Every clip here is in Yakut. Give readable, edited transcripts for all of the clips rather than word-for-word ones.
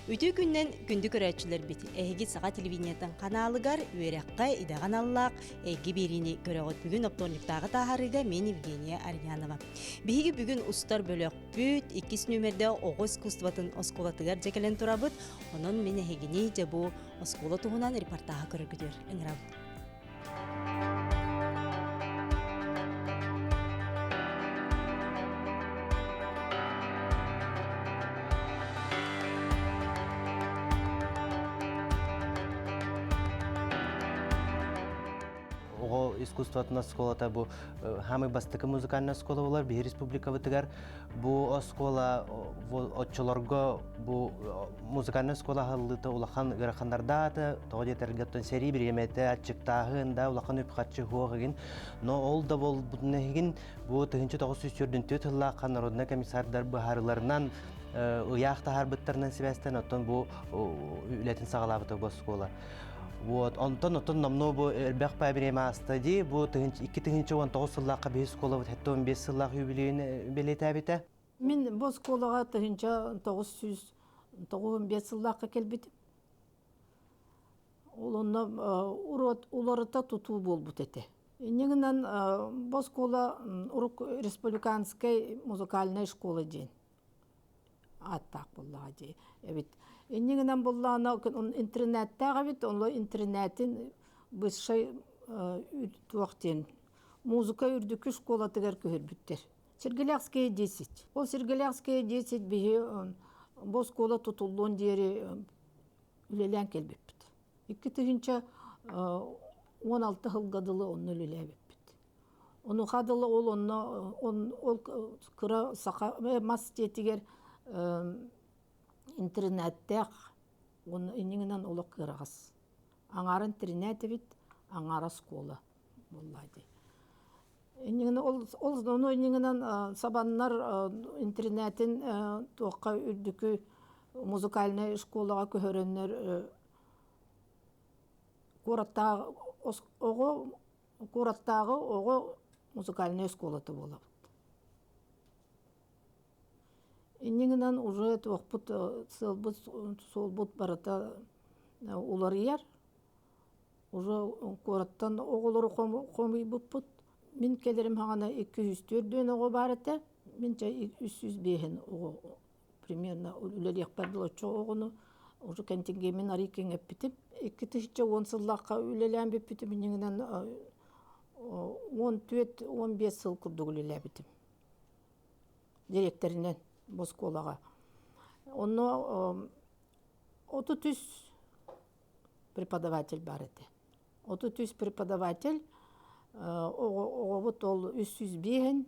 Үтүө күннэн күндү көрөөччүлэрбит! Эһиги Саха телевидениетын ханаалыгар үөрэххэ идэҕэ аналлаах эйгэ биэриини көрөҕүт. Бүгүн оптуорунньуктааҕы тааһарыыга мин Евгения Арьянова. Биһиги бүгүн устар бөлөхпүт иккис нүөмэрдэ оҕо искусствотын оскуолатыгар дьэ кэлэн турабыт. Онон мин эһигини дьэ бу оскуола туһунан репортааһы көрөргүтүгэр ыҥырабын. Оҕо искусствотын оскуолата бу самый бастакы музыкальный оскуола болар биһи республикабытыгар. Бу оскуола оччолорго бу музыкальнай оскуола аһыллыыта улахан ыараханнардаата, тоҕо диэтэргэ оттон сэрии бириэмэтэ аччыктааһын да улахан үп-харчы суох игин. Но ол да буолбутун иһин бу 1944 сыллаахха народнай комиссардар быһаарыыларынан ыйаах таһаарбыттарынан сибээстэн оттон бу үлэтин саҕалаабыта бу оскуола. Вот, онтон оттон номнуо бу элбэх паа бириэмэ ааста дии. Бу 2019 сыллаахха биһи оскуолабыт 75 сыллаах юбилейин бэлиэтээбитэ. Мин бу оскуолаҕа 1995 сыллаахха кэлбитим. Ол онно уларыта тутуу буолбут этэ. Инньэ гынан бу оскуола урук республиканскай музыкальная школа диэн ааттаах буоллаҕа дии эбит. Инньэ гынан буоллаҕына интернеттээх эбит, онно интернетин высшай туох диэн музыка үрдүкү школатыгар көһөрбүттэр. Сергеляхская 10. Ол Сергеляхская 10 биһи бу оскуола тутуллуон диэри үлэлээн кэлбиппит. 2016 сылга дылы онно үлэлээбиппит. Онуоха дылы ол онно ол кыра саха мас дьиэтигэр интернеттээх уонна иннинэн олох кыараҕас. Аҥаара интернет эбит, аҥаара оскуола буолла дии. Иннигинэ ол ол ону иннигинэн сабаннар интернетин туохха үрдүкү музыкальнай школаҕа көһөрөннөр куораттааҕы оҕо куораттааҕы оҕо музыкальнай оскуолата буолабыт. Инньэ гынан уже туохпут сыалбыт суолбут барыта уларыйар. Уже куораттан оҕолору хомуйбуппут. Мин кэлэрим хаҕана 204 оҕо баар этэ. Мин чэ 305 оҕо примерно үлэлиэхпэр дылы оччо оҕону уже контингемин арый кэҥэппитим. 2010 сыллаахха үлэлээн бүппүтүм иннигинэн 14-15 сыл курдук үлэлээбитим. Дириэктэринэн бу оскуолаҕа. Онно 33 преподаватель баар этэ. 33 преподаватель оҕобут ол 305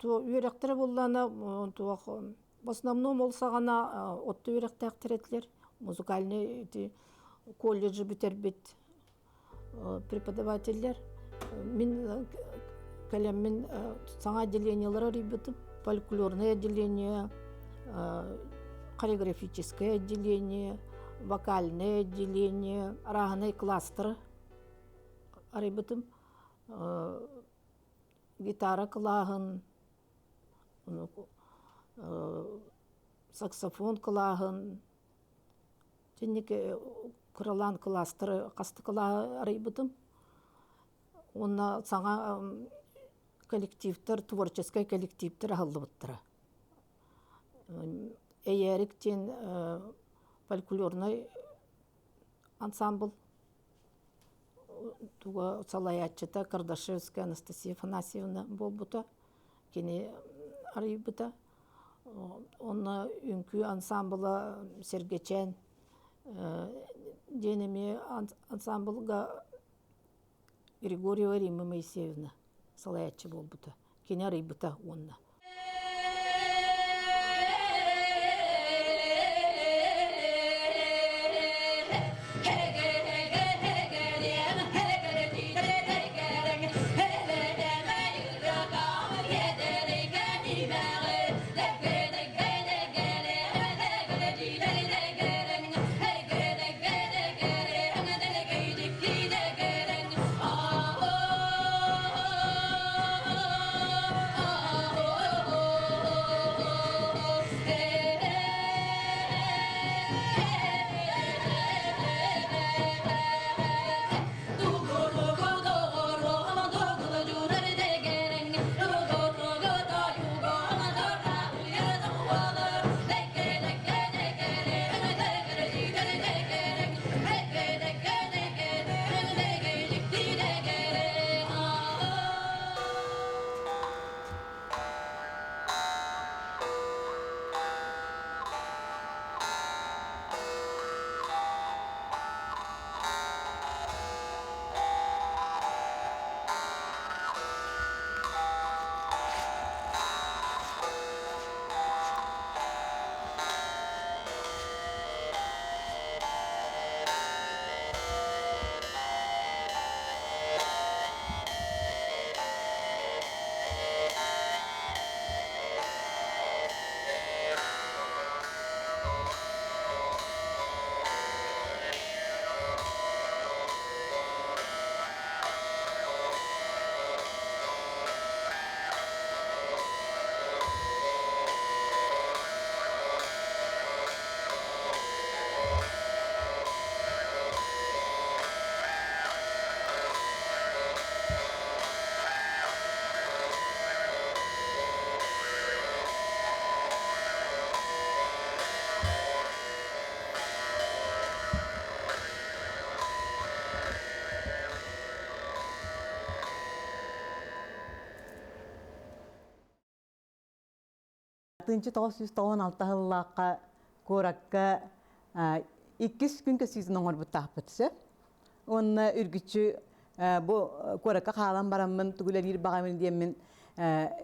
үөрэхтэрэ буоллаҕына туох в основном ол саҕана отто үөрэхтээхтэр этилэр музыкальный ити колледжы бүтэрбит преподавателлэр мин кэлэммин саҥа отделениелары арыйбытым фольклорное отделение, хореографическое отделение, вокальное отделение, арааһынай кластеры арыйбытым. Гитара кылааһын, саксофон кылааһын, итинник кыралаан кылаастары хаста кылааһы арыйбытым. Уонна саҥа коллективтар, творческай коллективтэр аһыллыбыттара. Эйээрик диэн фольклорнай ансамбл туга салайааччыта Кардашевская Анастасия Афанасьевна буолбута. Кини арыйбыта. Онно үҥкүү ансамбла Сэргэчээн диэн эмиэ ансамблга Григорьева Римма Моисеевна салайааччы буолбута. Кини арыйбыта уонна. 1996 сыллаахха куоракка иккис күн көсүүтүн оҥорбуттаахпыт сөп. Уонна үргүччү бу куоракка хаалан бараммын тугу үлэлиир баҕабын диэммин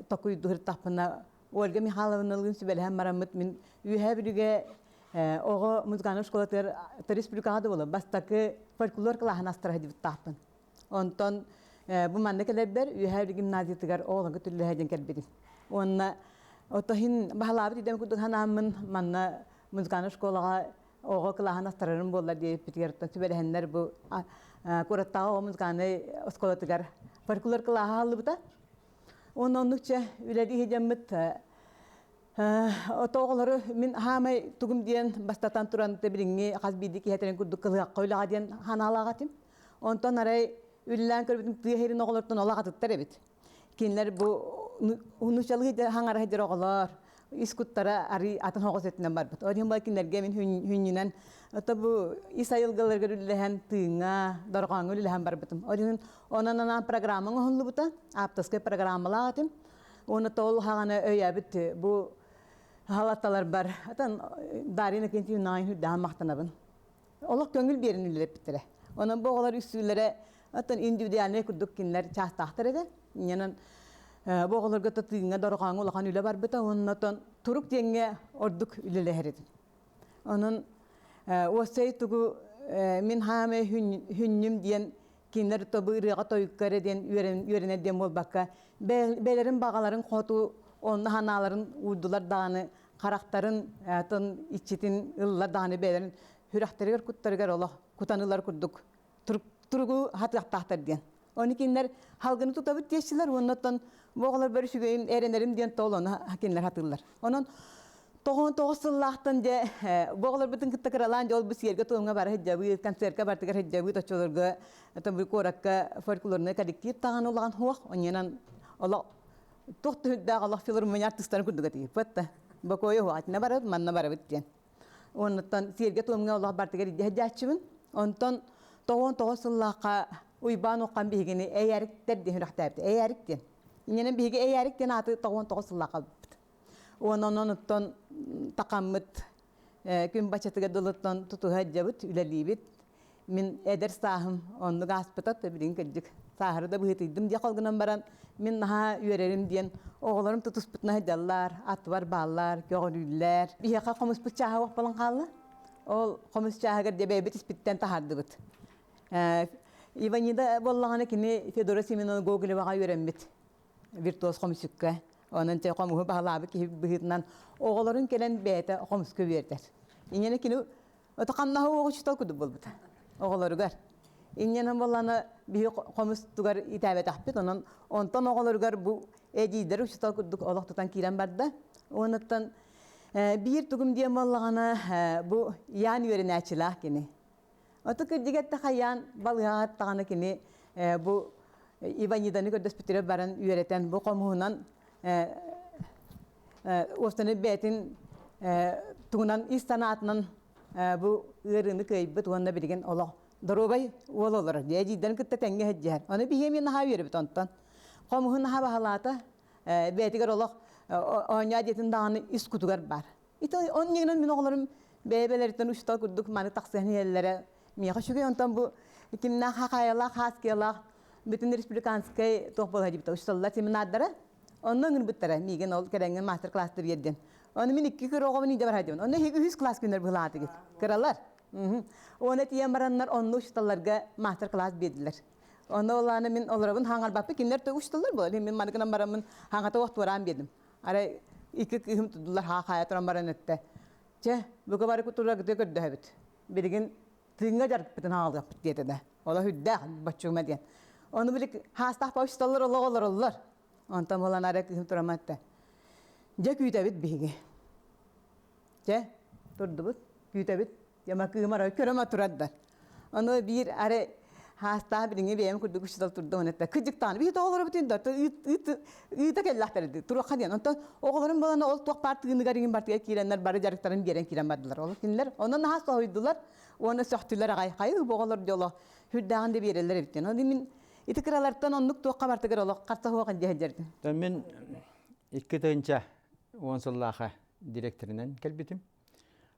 токуйдуһуртахпына Ольга Михайловналыын сүбэлэһэн бараммыт мин Үөһээ Бүлүүгэ оҕо музыкальнай школатыгар республикаҕа да буолар бастакы фольклор кылааһын астара сылдьыбыттаахпын. Онтон бу манна кэлэрбэр Үөһээ Бүлүү гимназиятыгар оҕолорго түллэһэ диэн кэлбитим. Уонна отоһин баһылаабыт идэм курдук санааммын манна музыкальнай школаҕа оҕо кылааһын астарарым буоллар диэбиппитигэр сүбэлэһэннэр бу куораттааҕы оҕо музыкальнай оскуолатыгар фольклор кылааһа аһыллыбыта. Уонна оннукча үлэлии сылдьаммыт ото оҕолору мин хаамай тугум диэн бастатан туран билиҥҥи хас биирдии киһи курдук кылыһахха үлэҕэ диэн ханаалаах этим. Онтон арай үлэлээн көрбүтүм тыа сирин оҕолортон олох атыттар эбит. Кинилэр бу нуучалыы хаҥара сылдьар оҕолор ис куттара арый атын оҕус өттүнэн барбыт. Ол иһин кинилэргэ мин хүнньүнэн ото бу ис айылгаларыгар үлэлэһэн тыыҥа, дорҕооҥҥо үлэлэһэн барбытым. Ол иһин онон анаан программа оҥоһуллубута, ааптарскай программалаах этим. Уонна тоол хаҕана өйөөбүт бу халатталарбар атын Дарья Иннокентьевнаҕа үрдээн махтанабын. Олох көҥүл биэрин үлэлэппиттэрэ. Онон бу оҕолор үссүүлэрэ оттон индивидуальнай курдук кинилэр чаастаахтар этэ. Инньэнэн бу оҕолорго тыыҥҥа дорҕооҥҥо улахан үлэ барбыта уонна оттон турук диэҥҥэ ордук үлэлэһэр этим. Онон уоссай тугу мин хаамай хүннүм диэн кинилэр тобу ырыаҕа тойукка эрэ диэн үөрэнэр диэн буолбакка бэйэлэрин баҕаларын хоту онно санааларын уурдулар даҕаны харахтарын атын иччитин ыллар даҕаны бэйэлэрин сүрэхтэригэр куттарыгар олох кутан ылар курдук туругу хатыахтаахтар диэн. Оны кинилэр халгыны тутабыт диэччилэр уонна оттон бу оҕолор бары үчүгэйин эрэнэрим диэн тоол ону кинилэр хатыыллар. Онон 99 сыллаахтан дьэ бу оҕолорбутун кытта кыралаан дьэ ол бу сиэргэ-туомҥа бара сылдьабыт, концертка бартыгар сылдьабыт, оччолорго бу куоракка фольклорнай коллектив таҕаны улахан суох, онньонон олох туох түһүрдээх олох филармония артыыстарын курдук этигиппит да бокуойу уһаатына барабыт манна барабыт диэн оннуттан сиэргэ-туомҥа олох бартыгар илдьэ сылдьааччыбын онтон 99 сыллаахха Уйбаан Уххан биһигини Эйээриктэр диэн үрэхтээбит Эйээрик диэн инньэнэн биһиги Эйээрик диэн ааты 99 сыллаахха ылбыппыт уонна онон оттон тақаммыт күн бачатыгар дылыттан тутуһа сылдьабыт үлэлиибит Мин эдэр сааһым оннук ааспыта, билигин кырдьык сааһыры да быһыытыйдым диэх гынан баран, мин наһаа үөрэрим диэн оҕолорум тутуспутуна сылдьаллар, аттыбар бааллар, көҕүлүүллэр. Биһиэхэ хомуспут чааһа уох буолан хаалла. Ол хомус чааһыгар дьэ бэйэбит испиттэн таһаардыбыт. Иванида буоллаҕына кини Федора Семеновна Гоголеваҕа үөрэммит виртуоз хомусукка. Онон чэ хомуһу баһылаабыт киһи быһыытынан оҕолорун кэлэн бэйэтэ хомуска үөрэтэр. Инньэ кини Ото хамнаһы уоҕучутал кудук буолбута оҕолоругар. Инньэнэн буоллаана биһи хомустугар итээбэтэхпит, онон онтон оҕолоругар бу эдиийдэр учутал курдук олох тутан киирэн барда. Онуттан биир тугум диэн буоллаҕына бу Ян үөрэнээччилээх кини. Ото кырдьык эттэхэ Ян балыһаҕа аттаҕына кини бу Иваниданы көрдөспүтүгэр баран үөрэтэн бу хомуһунан Уостаны бэйэтин тугунан ис санаатынан бу ыарыыны кыайбыт уонна билигин олох доруобай уол олорор. Дьиэ кытта тэҥҥэ сылдьыһар. Ону биһиэм наһаа үөрэбит онтон. Хомуһун наһаа баһылаата. Бэйэтигэр олох оонньоо диэтин даҕаны ис кутугар бар. Ити он ньыгынан мин оҕолорум бэйэ-бэйэлэриттэн учуутал курдук маны тахсыһан иһэллэрэ миэхэ үчүгэй. Онтон бу кимнээх хахайалаах, хааскыялаах бүтүн республиканскай туох буола дибит учууталлар семинардара Онно ыҥырбыттара миигин ол кэрэҥҥин мастер-класстар биэрдин. Ону мин икки кыра оҕобун илдьэ барар Онно эһиги үһүс класс күннэр быһылаатыгыт. Кыралар. Уонна тиийэн бараннар онно учууталларга мастер-класс биэрдилэр. Онно олаана мин олоробун хаҥарбаппы кинилэр то учууталлар буолар. Мин маныкынан бараммын хаҥата уохтуораан биэрдим. Арай икки кыыһым тудулар хаа хаайа туран баран эттэ. Чэ, бука бары кутурагыты көрдөһөбүт. Билигин тыыҥҥа дьарыкпытын хаалыахпыт диэтэ да. Ола үрдээх боччума диэн. Ону били хаастаах почталар олох олороллор. Онтон буолан ара кыһым турама этте. Дьэ күүтэбит биһиги. Чэ, турдубут, күүтэбит. Дьэ кыым ара көрөмө турардар. Ону биир ары хаастаах билиҥҥи бэйэм курдук учуутал турда уонна этте. Кыдьыктаан биһи тоҕолоробутун да ыыта кэллэхтэр туруохха диэн. Онтон оҕолорум буолан ол туох баар тыыныгар иҥин бартыгар киирэннэр бары дьарыктарын биэрэн киирэн бардылар. Ол кинилэр онон наһаа соһуйдулар. Уонна сөхтүлэр аҕай, хайы бу оҕолор дьоло сүрдээҕин да биэрэллэр эбит диэн. Оны мин ити кыралартан оннук туохха бартыгар олох харса суох дьэ сылдьардым. Мин 2 тыһыынча. 10 сыллааха директорынан кэлбитим.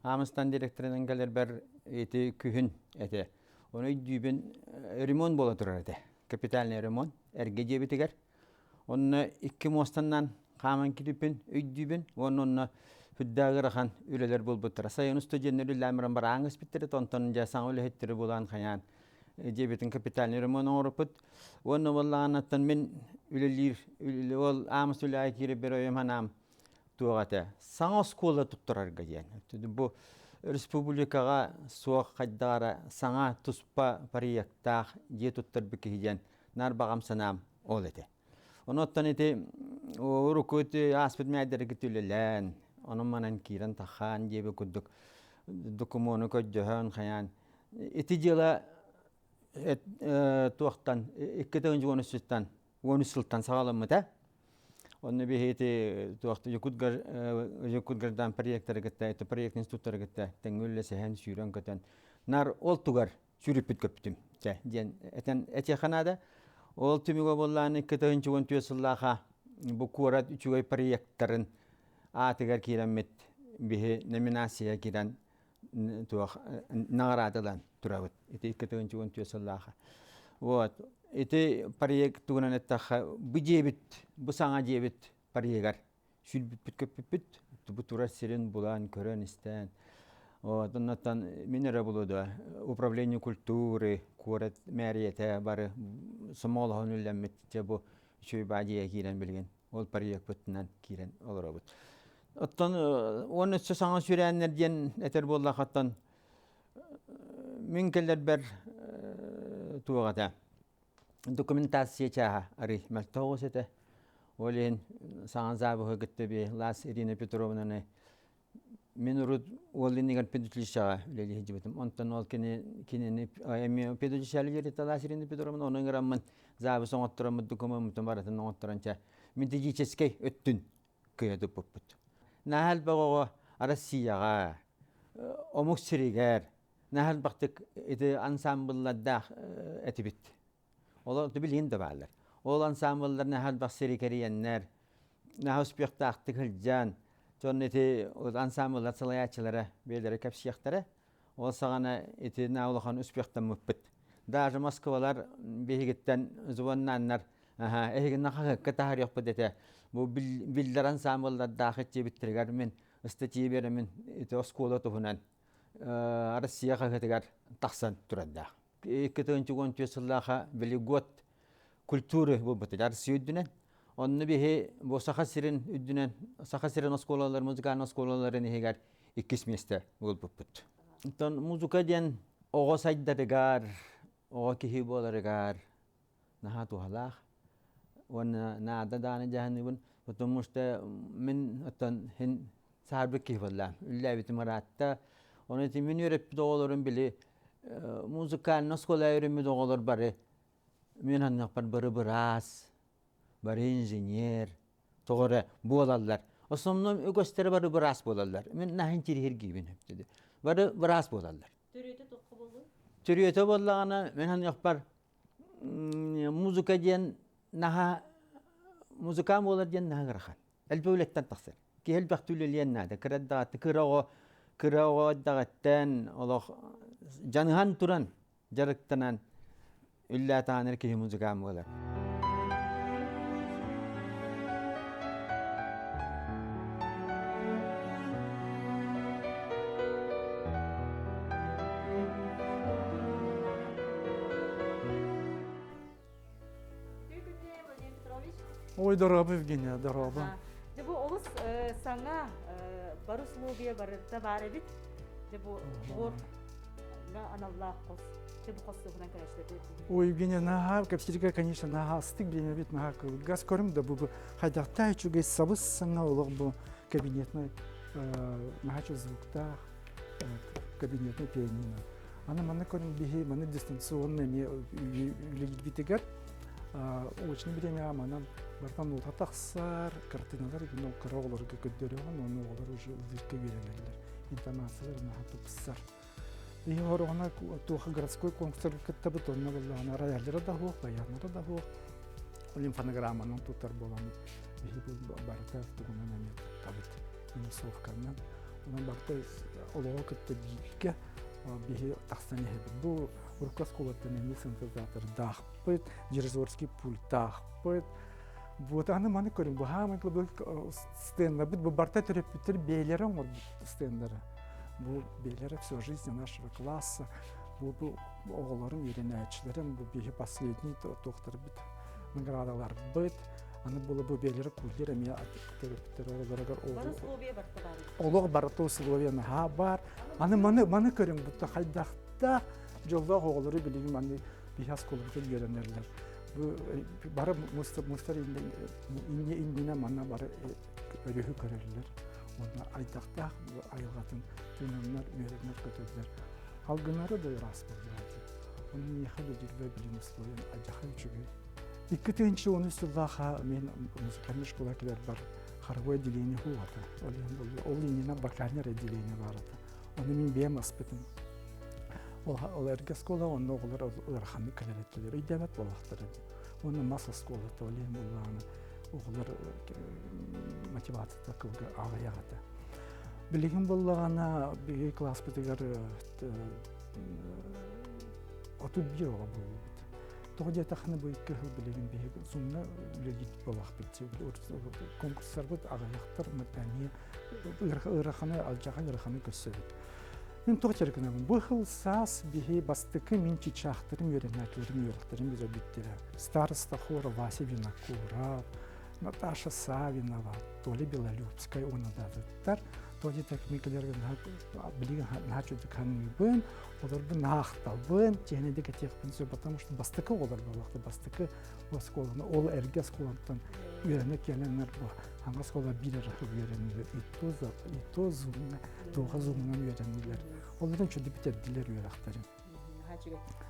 Аамыстан директорынан кэлэрбэр ити күһүн этэ. Ону өйдүүбүн ремонт буола турар этэ. Капитальный ремонт эргэ дьиэбитигэр. Онно икки муостаннан хааман кириппин өйдүүбүн. Уонна онно сүрдээх ыарахан үлэлэр буолбуттара. Сайын устудьуоннар үлэлээн баран барааҥ испиттэрэ, онтон дьэ саҥа үлэһиттэри булан хайаан дьиэбитин капитальный ремонт оҥорбуппут. Уонна буоллаҕынаттан мин үлэлиир ол аамыс үлэҕэ киирэрбэр өйүм санаам туох этэ саҥа оскуола туттарарга диэн. Бу республикаҕа суох хайдах эрэ саҥа туспа проектаах дьиэ туттарбыт киһи диэн наар баҕам санаам ол этэ. Онуоттан ити урукку ити ааспыт мээдэргит үлэлээн, онон-манан киирэн тахаан диэби курдук докумуону көрдөһөн хайаан ити дьыала туохтан 2013 13 сылтан саҕаламмыта. Онно биһи ити туохта Якутграждан проекттары кытта, это проект институттары кытта тэҥҥэ үлэлэсэһэн, сүүрэн-көтөн нар ол тугар сүүрүппүт көппүтүм чэ диэн этэн этиэххэ наада. Ол түмүгэ буоллаан 2014 сыллааха бу куорат үчүгэй проекттарын аатыгар киирэммит биһи номинация киирэн туох наҕараадалаан турабыт. Ити 2014 сыллааха. Вот. Ити проект тугунан эттэххэ, бу дьиэбит, бу саҥа дьиэбит проегар сүүрбүппүт көппүппүт, бу турар сирин булан, көрөн, истэн. Вот, оннуттан мин эрэ булууда управление культуры, куорат мэрията бары сомоҕолоһон үллэммит. Дьэ бу үчүгэй баа дьиэ киирэн билигин ол проекпытынан киирэн олоробут. Оттон уон өссө саҥа сүүрээннэр диэн этэр буоллаххаттан мин кэлэрбэр туох этэ документация чааһа арый мөлтөх оҕус этэ. Ол иһин саҥа заабыһы кытта би Лас Ирина Петровнаны мин урут уол иннигэр педучилищеҕа үлэлии сылдьыбытым. Онтон ол кини кинини эмиэ педучилищеҕа үлэлиир Лас Ирина Петровна ону ыҥыраммын заабыс оҥоттороммут докумуоммутун барытын оҥотторон чэ методическэй өттүн кыйа туппуппут. Наһаа элбэх оҕо Россияҕа, омук сиригэр наһаа элбэхтик ити ансаамбыллардаах этибит. Олор билигин да бааллар. Ол ансаамбыллар наһаа элбэх сири кэрийэннэр, наһаа успехтаахтык сылдьан, дьон ити ансаамбыллар салайааччылара бэйэлэрэ кэпсиэхтэрэ. Ол саҕана ити наһаа улахан успехтаммыппыт. Даже Москвалар биһигиттэн звоннааннар эһигиннэ хаһыакка таһаарыахпыт этэ. Бу биллэр ансаамбыллардаах иччибиттэригэр мин ыстатыйа биэрэмин ити оскуола туһунан Россия хаһыатыгар тахсан турардаах. 2014 сыллааха били год культуры буолбута Россия үрдүнэн. Онно биһи бу Саха сирин үрдүнэн Саха сирин оскуолалар музыкальнай оскуолаларын иһигэр иккис миэстэ буолбуппут. Оттон музыка диэн оҕо сайдарыгар, оҕо киһи буоларыгар наһаа туһалаах уонна наада даҕаны дьаһаныбын, потому что мин оттон хин саарбыт киһи буоллаам, үллээбитим ыраатта. Ону ити мин үөрэппит оҕолорум били музыкальный оскуола үөрэммит оҕолор бары мин анныахпар бары быраас, бары инженер, тоҕо эрэ буолаллар. Основном үгүстэрэ бары быраас буолаллар. Мин наһаа интириэһиргиибин. Бары быраас буолаллар. Төрүөтэ туохха буолуой? Төрүөтэ буоллаҕына, мин саныахпар, музыка диэн наһаа музыкант буолар диэн наһаа ыарахан. Элбэх үлэттэн тахсар. Киһи элбэхтик үлэлиэн наада. Кыра даҕатты кыра оҕо кыра оҕо даҕаттан олох дьаныһан туран дьарыктанан үллээтааныр киһи музыкант буолар. Ой, дороба, Евгения, дороба. Дьэ бу олус саҥа бары условия барыта баар эбит. Дьэ бу хор аналлаах хос. Дьэ бу хос туһунан кэпсэтэ. Ой, Евгения, наһаа кэпсииргэ, конечно, наһаа астык бириэмэ бит, наһаа кылгас көрүм да бу хайдахтаах үчүгэй сабыс саҥа олох бу кабинетный наһаа звуктаах кабинетный пианино. Аны манна көрүн биһи маны дистанционно эмиэ үлэлиирбитигэр очный бириэмэҕэ манан бартан уута тахсар, картиналар ну кыра оҕолорго көрдөрөҕүн, уонна оҕолор уже ыллыырга үөрэнэллэр. Интонациялар наһаа тупсар. Биһи хороҕуна туоха городской конкурстарга кыттабыт, онно буоллаҕына рояллара да суох, баяннара да суох. Ол фонограмманан тутар буоламмыт биһи барыта тугунан эмиэ туттабыт. ыытабыт минусовканан. Онон барыта олоҕу кытта бииргэ биһи тахсан иһэбит. Бу урукку оскуолаттан эмиэ синтезатордаахпыт, дирижерский пультаахпыт. Вот аны маны көрүҥ, бу хаамай стендабыт, бу барта төрөппүттэр бэйэлэрэ оҥорбут стендара. Бу бэйэлэрэ всю жизнь нашего класса, бу бу оҕолорум, үөрэнээччилэрим, бу биһи последний туохтарбыт, наградаларбыт. Аны була бу бэйэлэрэ куллер эмиэ төрөппүттэр оҕолоругар олох барыта условия наһаа баар. Аны маны маны көрүҥ бутта хайдахтаах дьоллоох оҕолору билигин маны биһи оскуолабытын үөрэнэллэр. Бу бары мустар инне иннинэ манна бары өрүһү көрөллөр. Уонна айдахтаах айылҕатын тыынаннар үөрэнэр көтөллөр. Алгынары да ыраас буоллаҕа. Оны миэхэ да дьүрбэ билим условиям адьаха үчүгэй. 2013 сыллааха мен музыкальный школа кэлэрбэр хоровое отделение хуата. Ол иннинэ вокальный отделение баарата. Оны мин бэйэм аспытым. Ол эргэ оскуола онно оҕолор ыараханнык кэлэр этилэр. Өйдөөбөт буоллахтара. Уонна мас оскуолата ол иһин буоллаҕына оҕолор мотивацията кылга аҕыйах этэ. Билигин буоллаҕына биһиги класспытыгар 31 оҕо буолбут. Тоҕо диэтэххинэ бу икки сыл билигин биһиги сумна үлэлиир буоллахпыт. Конкурстарбыт аҕыйахтар эмиэ ыараханы алдьархай ыараханы көрсөбүт. Мин тоҕо дьарыгынабын? Бу сыл саас биһи бастакы мин чичаахтарым үөрэнээччилэрим үөрэхтэрин бүтэрбиттэрэ. Староста хора Вася Винокуров, Наташа Савинова, Толя Белолюбская уонна да атыттар. Толя так мин кэлэргэ билигин наһаа чудик ханыыбын, олорбун наһаа ахтабын, чиэһинэйдик этиэхпин сөп, потому что бастакы оҕолор буоллахта, бастакы оскуоланы, ол эргэ оскуолаттан үөрэнэ кэлэннэр бу хаҥас оскуола биир эрэ үөрэннилэр, и то и то зумна, туоха зумунан үөрэннилэр. Ол эрэн чудик бүтэрдилэр үөрэхтэрин.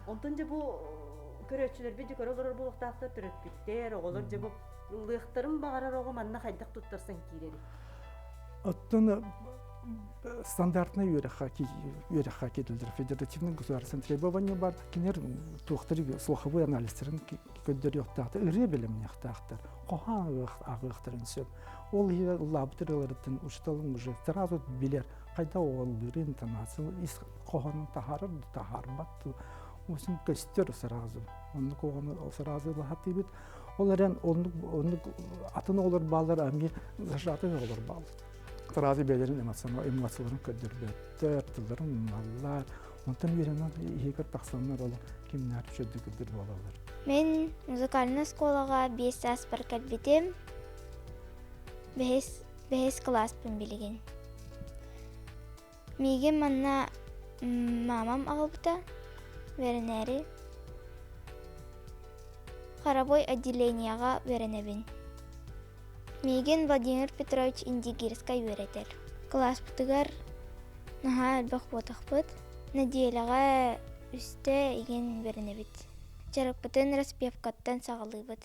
Онтон дьэ бу көрөөччүлэрбит дьэ көрө олорор буолуохтаахтар төрөппүттэр, оҕолор дьэ бу ыллыахтарын баҕарар оҕо манна хайдах туттарсан киирэрий? Оттон стандартный үөрэххэ үөрэххэ киирэллэр. Федеративный государственный требования бар. Кинилэр туохтары слуховой анализтарын көрдөрүөхтаахтар, ырыа бэлэмниэхтаахтар, хоһоон ааҕыахтарын сөп. Ол иһигэр ыллаабыт ырыаларыттан учууталым уже сразу билэр хайдах оҕоллууру интонация ис хоһоонун таһаарар да таһаарбат осун көстөр сразу. Оннук оҕону сразу ылаһатыыбыт. Ол эрэн оннук оннук атын оҕолор бааллар, эмиэ зажатый оҕолор бааллар. Сразу бэйэлэрин эмоцияларын көрдөрбөттөр, тылларын умналлар. Онтон үөрэнэн иһигэр тахсаннар ол кимнээх үчүгэйдик буолаллар. Мин музыкальнай оскуолаҕа 5 сааспар кэлбитим. Бэһис, бэһис кылааспын билигин. Миигин манна мамам аҕалбыта, үөрэнээри. Хоровой отделениеҕа үөрэнэбин. Миигин Владимир Петрович Индигирскай үөрэтэр. Кылааспытыгар наһаа элбэх буотахпыт. Нэдиэлэҕэ үстэ игин үөрэнэбит. Дьарыкпытын распевкаттан саҕалыыбыт.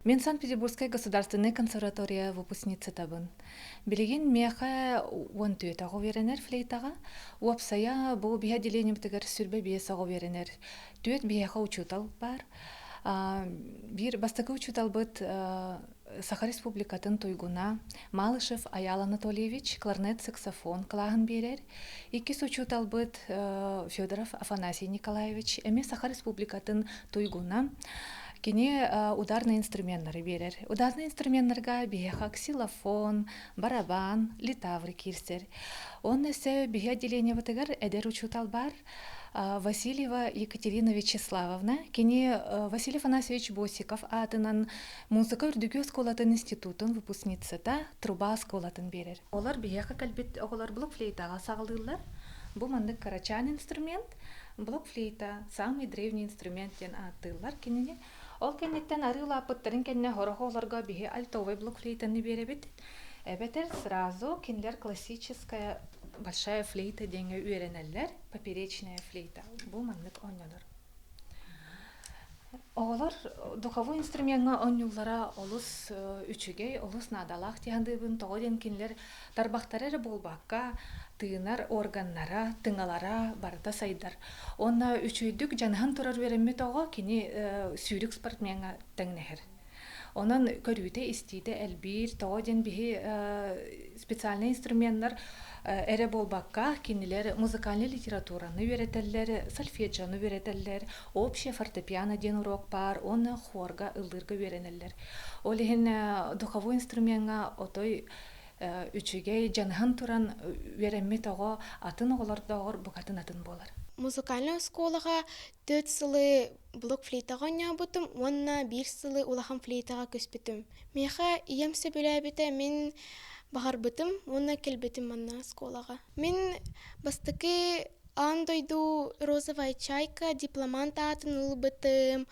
Мин Санкт-Петербургскай государственнай консерватория выпускницатабын. Билигин миэхэ 14 оҕо үөрэнэр флейтаҕа. Уопсайа бу биһи отделениебытыгар 25 оҕо үөрэнэр. Түөрт биһиэхэ учуутал баар. Биир бастакы учууталбыт Саха Республикатын туйгуна Малышев Аял Анатольевич кларнет-саксофон кылааһын биэрэр. Иккис учууталбыт Федоров Афанасий Николаевич эмиэ Саха Республикатын туйгуна. Кини ударный инструменнары биэрэр. Ударный инструменнарга биһиэхэ ксилофон, барабан, литавры киирсэр. Онно өссө биһи отделениебытыгар эдэр учуутал бар Васильева Екатерина Вячеславовна. Кини Василий Афанасьевич Босиков аатынан музыка үрдүкү оскуолатын институтун выпускницата, труба оскуолатын биэрэр. Олор биһиэхэ кэлбит оҕолор блокфлейтаҕа саҕалыыллар. Бу маннык кырачаан инструмент. Блокфлейта самый древний инструмент диэн ааттыыллар кинини. Ол кэнниттэн арыы улааппыттарын кэннэ сорох оҕолорго биһи альтовый блокфлейтаны биэрэбит. Эбэтэр сразу кинилэр классическая большая флейта диэҥҥэ үөрэнэллэр, поперечная флейта. Бу маннык оонньонор. Оҕолор духовой инструмеҥҥа оонньууллара олус үчүгэй, олус наадалаах дии саныыбын. Тоҕо диэн кинилэр тарбахтара эрэ буолбакка, тыынар органнара, тыҥалара барыта сайдар. Уонна үчүгэйдик дьаныһан турар үөрэммит оҕо кини сүүрүк спортсмеҥҥа тэҥнэһэр. Онон көрүүтэ-истиитэ элбиир. Тоҕо диэн биһи специальнай инструменнар эрэ буолбакка, кинилэр музыкальнай литератураны үөрэтэллэр, сольфеджиону үөрэтэллэр, общая фортепиано диэн уруок баар уонна хорга ыллыырга үөрэнэллэр. Ол иһин духовой инструмеҥҥа отой үчүгэй дьаныһан туран үөрэммит оҕо атын оҕолордооҕор букатын атын буолар. Музыкальнай оскуолаҕа 4 сылы блок флейтаҕа оонньообутум уонна биир сылы улахан флейтаҕа көспүтүм. Миэхэ ийэм сөбүлээбитэ, мин баҕарбытым уонна кэлбитим манна оскуолаҕа. Мин бастакы аан дойду «Розовая чайка» дипломант аатын ылбытым,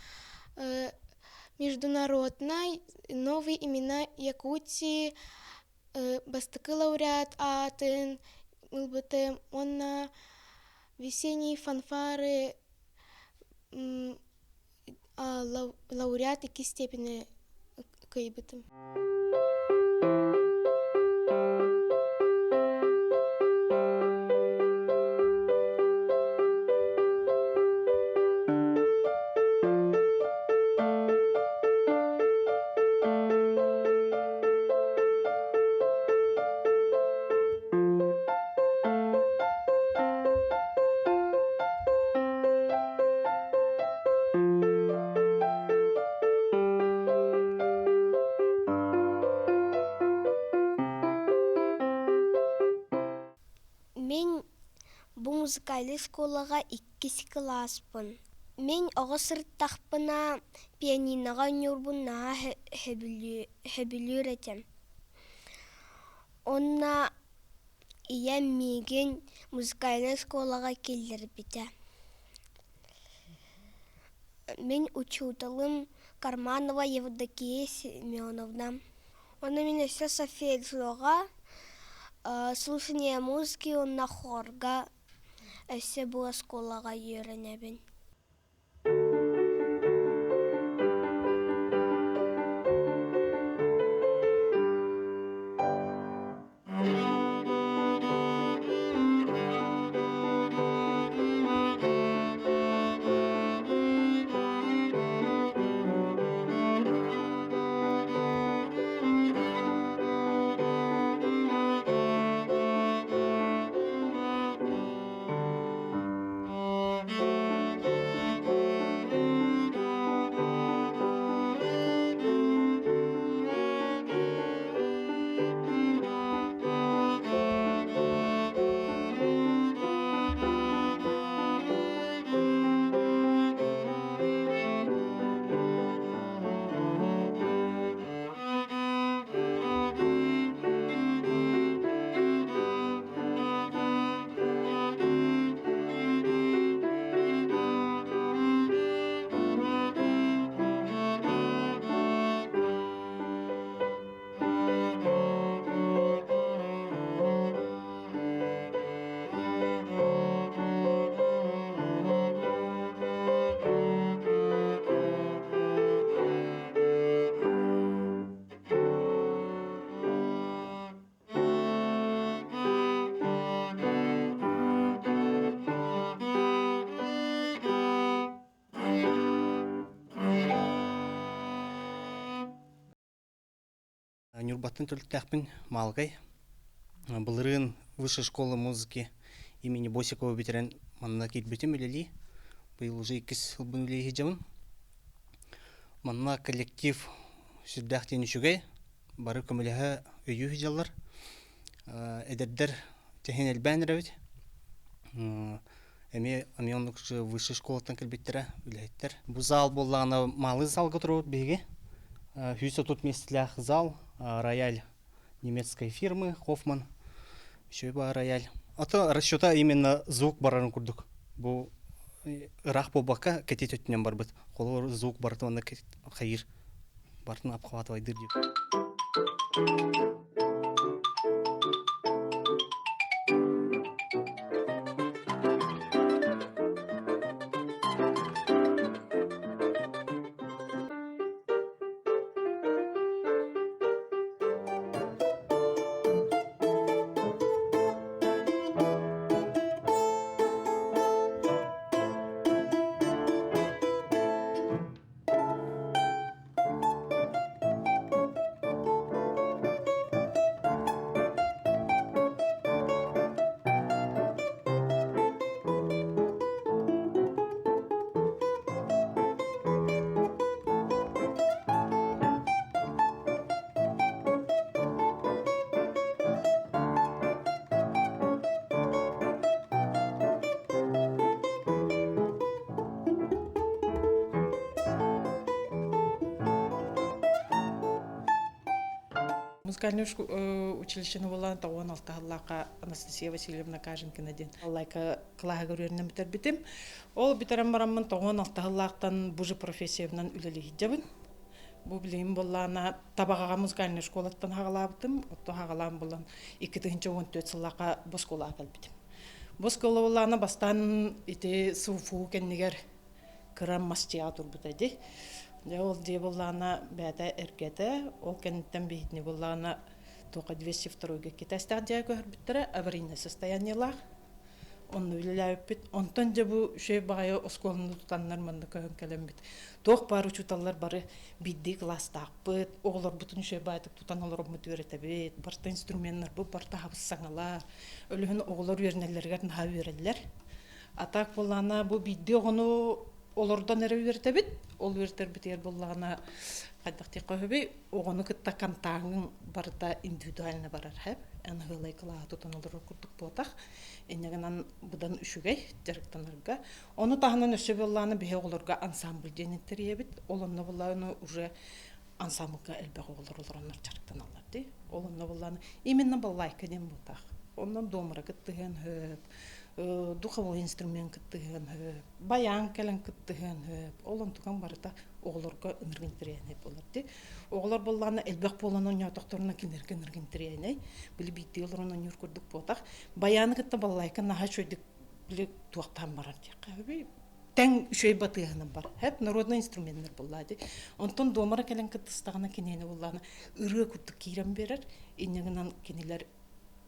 международнай «Новые имена Якутии» бастакы лауреат аатын ылбытым уонна «Весенние фанфары» лауреат икки степени кыайбытым. Мин бу музыкальнай школаҕа иккис кылааспын. Мин оҕо сырыттахпына пианиноҕа оонньуурбун наһаа сөбүлүүр этим. Уонна ийэм миигин музыкальнай школаҕа киллэрбитэ. Мин учууталым Карманова Евдокия Семеновна. Онно мин өссө сольфеджиоҕа, слушание музыки уонна хорга өссө бу оскуолаҕа үөрэнэбин. Ньурбаттан төрүттээхпин Маалыкай. Былырыын Высшая школа музыки имени Босикова бүтэрэн манна киирбитим үлэлии. Быйыл уже иккис сылбын үлэлии сылдьабын. Манна коллектив сүрдээх диэн үчүгэй, бары көмөлөһө өйүү сылдьаллар. Эдэрдэр тэһин элбээн эрэбит. Эмиэ эмиэ оннук высшей школаттан кэлбиттэрэ үлэһиттэр. Бу зал буоллаҕына малый залга турабыт биһиги. 130 миэстэлээх зал, рояль немецкой фирмы Хоффман. Үчүгэй баар рояль. Ата расчета именно звук барарын курдук. Бу ыраах буолбакка кэтит өттүнэн барбыт. Холобур звук барыта уонна хайыр бартын обхватывайдыр дип. Музыкальный училищены булан тоҕуон алтаһыллаахха Анастасия Васильевна Каженкина диэн аллайка кылааһыгар үөрэнэн бүтэрбитим. Ол бүтэрэн бараммын тоҕуон алтаһыллаахтан бу же профессиябынан үлэлиһиджабын. Бу билигин буоллаана Табаҕаҕа музыкальнай школаттан хаҕалаабытым. Отто хаҕалаан булан 2014 сыллаахха бу оскуолаҕа кэлбитим. Бу оскуола буоллаана бастаан ити СУФУ кэннигэр кыра мас дьиэҕэ турбута ди. Дьэ ол дьиэ буоллаҕына бэйэтэ эргэтэ, ол кэнниттэн биһитини буоллаҕына туоха 202 китээстээх дьиэҕэ көһөрбүттэрэ аварийное состояниелаах. Онно үлэлээбиппит. Онтон дьэ бу үчүгэй баҕайы оскуоланы тутаннар манна көһөн кэлэммит. Туох баар учууталлар бары биирдии кылаастаахпыт, оҕолорбутун үчүгэй баҕайытык тутан олороммут үөрэтэбит, барыта инструменнарбыт барыта хабыс-саҥалар. Өлүһүн оҕолор үөрэнэллэригэр наһаа үөрэллэр. А так буоллаҕына бу биирдии оҕону олордон эрэ үөрэтэбит. Ол үөрэтэрбитигэр буоллаҕына хайдах диэххэ үһүбүй, оҕону кытта контагын барыта индивидуально барар хэп. Эн ыһыалай кылааһы тутан олорор курдук буотах. Инньэ гынан быдан үчүгэй дьарыктанарга. Ону таһынан өссө буоллаҕына биһи оҕолорго ансамбль диэн тэрийэбит. Ол онно буоллаҕына уже ансамбльга элбэх оҕолор олороннор дьарыктаналлар дии. Ол онно буоллаҕына именно балалайка диэн буотах. Онно домра кыттыһыан сөп, духовой инструмент кыттыһыан сөп, баян кэлэн кыттыһыан сөп. Ол онтукаҥ барыта оҕолорго ынырык интэриэһинэй буолар дии. Оҕолор буоллаҕына элбэх буолан оонньоотохторуна кинилэргэ ынырык интэриэһинэй. Били биирдии олорон оонньуур курдук буотах. Баяны кытта балалайка наһаа үчүгэйдик били туохтаан барар диэххэ сөбүй. Тэҥ үчүгэй батыаһынан бар. Хэп народный инструменнар буоллаа дии. Онтон дуомара кэлэн кыттыстаҕына киниэни буоллаҕына ырыа курдук киирэн биэрэр. Инньэ гынан кинилэр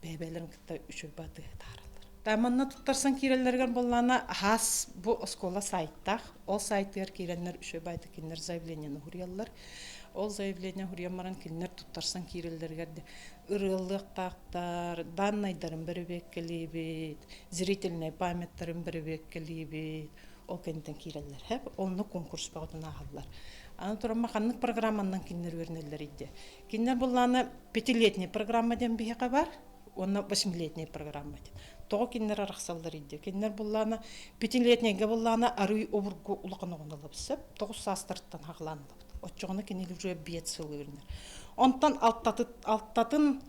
бэйэ-бэйэлэрин кытта үчүгэй батыһы таараллар. Манна туттарсан киирэллэригэр буоллаҕына аһаас бу оскуола сайтаах. Ол сайтыгар киирэннэр үчүгэй баайдык кинилэр заявлениены суруйаллар. Ол заявление суруйан баран кинилэр туттарсан киирэллэригэр де ырыаллыахтаахтар, даннайдарын бэрэбиэккэлиибит, зрительнай памяттарын бэрэбиэккэлиибит, ол кэнниттэн киирэллэр. Хэп, онно конкурс бөҕөтүн ааһаллар. Аны туран ханнык программаннан кинилэр үөрэнэллэр идде. Кинилэр буллаана пятилетняя программа диэн биһиэхэ бар, уонна восьмилетняя программа диэн. Тоҕо кинилэр арахсаллар идде. Кинилэр буллаана пятилетняйга буллаана арый обургу улахан оҕону ылабыт сөп. Тоҕус саастарыттан хаҕалаан ылабыт. Оччоҕуна кинилэр уже биэт сыл үөрэнэр. Онтон алтатын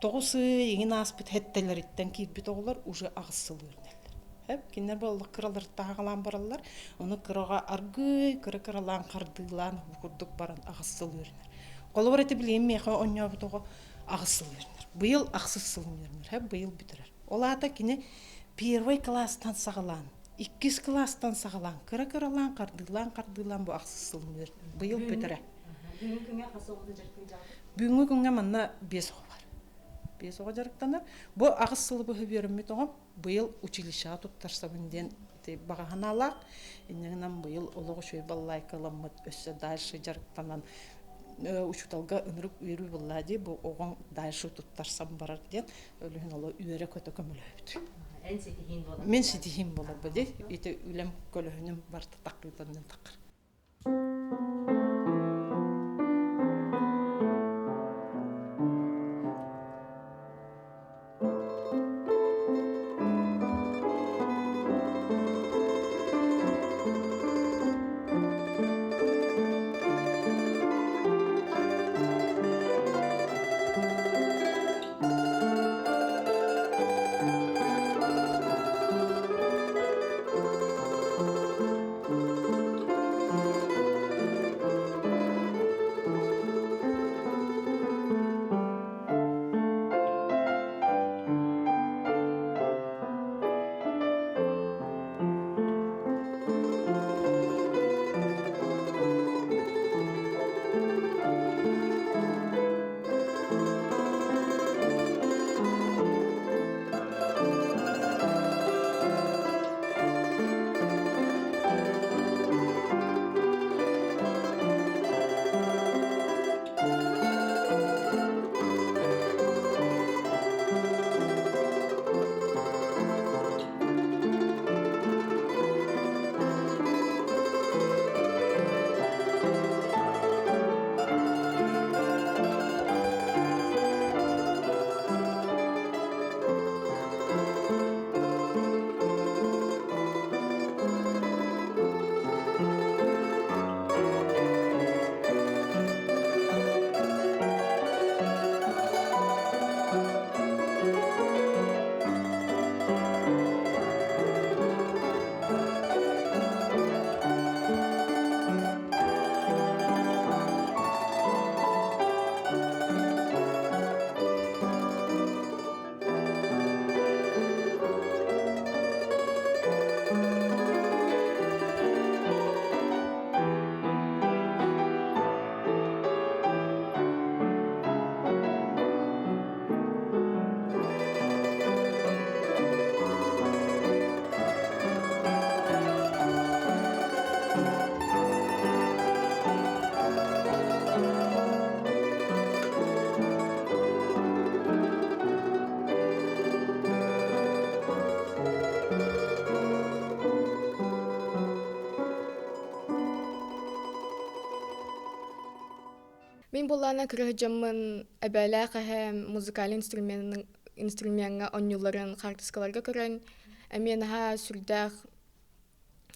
тоҕус ый иҥин ааспыт хэттэлэриттэн киирбит оҕолор уже аҕыс сыл үөрэнэллэр. Хэп, кинилэр буоллах кыраларыттан хаҕалаан бараллар. Ону кыраҕа аргыый, кыра-кыралаан хардыылаан бу курдук баран аҕыс сыл үөрэнэр. Холобур ити билигин миэхэ оонньообут оҕо аҕыс сыл үөрэнэр. Быйыл ахсыс сыл үөрэнэр, хэп, быйыл бүтэрэр. Ол аата кини первый класстан саҕалаан, иккис класстан саҕалаан, кыра-кыралаан, хардыылаан-хардыылаан бу ахсыс сылын үөрэнэр. Быйыл бүтэрэ. Бүгүҥҥү күҥҥэ хас оҕону дьарыктыыр Бүгүҥҥү күҥҥэ манна биэс оҕо бар. Биэс оҕо дьарыктанар. Бу аҕыс сылы быһа үөрэммит оҕом быйыл училищеҕа туттарсабын диэн ити баҕа санаалаах. Инньэ гынан быйыл олох үчүгэй балалайка ыламмыт өссө дальше дьарыктанан учууталга ынырык үөрүү буолла дии бу оҕоҥ дальше туттарсан барар диэн өлүһүн оло үөрэ-көтө көмөлөһөбүт. Эн ситиһиин буолар. Мин ситиһиим буолар бу дии. Ити үлэм көлөһүнүм барыта таххыытаннан таххар. Мин буоллаҕына кыра сылдьаммын эбээлээх эһээм музыкальнай инструмеҥҥа оонньуулларын хаартыскаларга көрөн эмиэ наһаа сүрдээх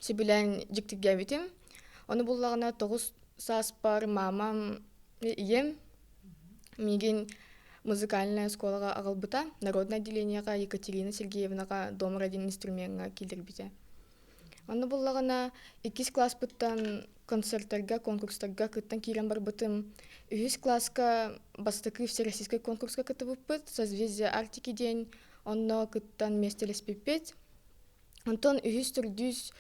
сөбүлээн дьиктиргээбитим. Ону буллаҕына 9 сааспар маамам ийэм миигин музыкальная оскуолаҕа аҕалбыта, народное отделениеҕа Екатерина Сергеевнаҕа домра один инструмеҥҥа киллэрбитэ. Онно буллаҕына иккис класспыттан концертарга, конкурстарга кыттан киирэн барбытым. Үһүс класска бастакы всероссийскай конкурска кыттыбыппыт, «Созвездие Арктики» диэн, онно кыттан миэстэлэспиппит. Онтон үһүс төрдүс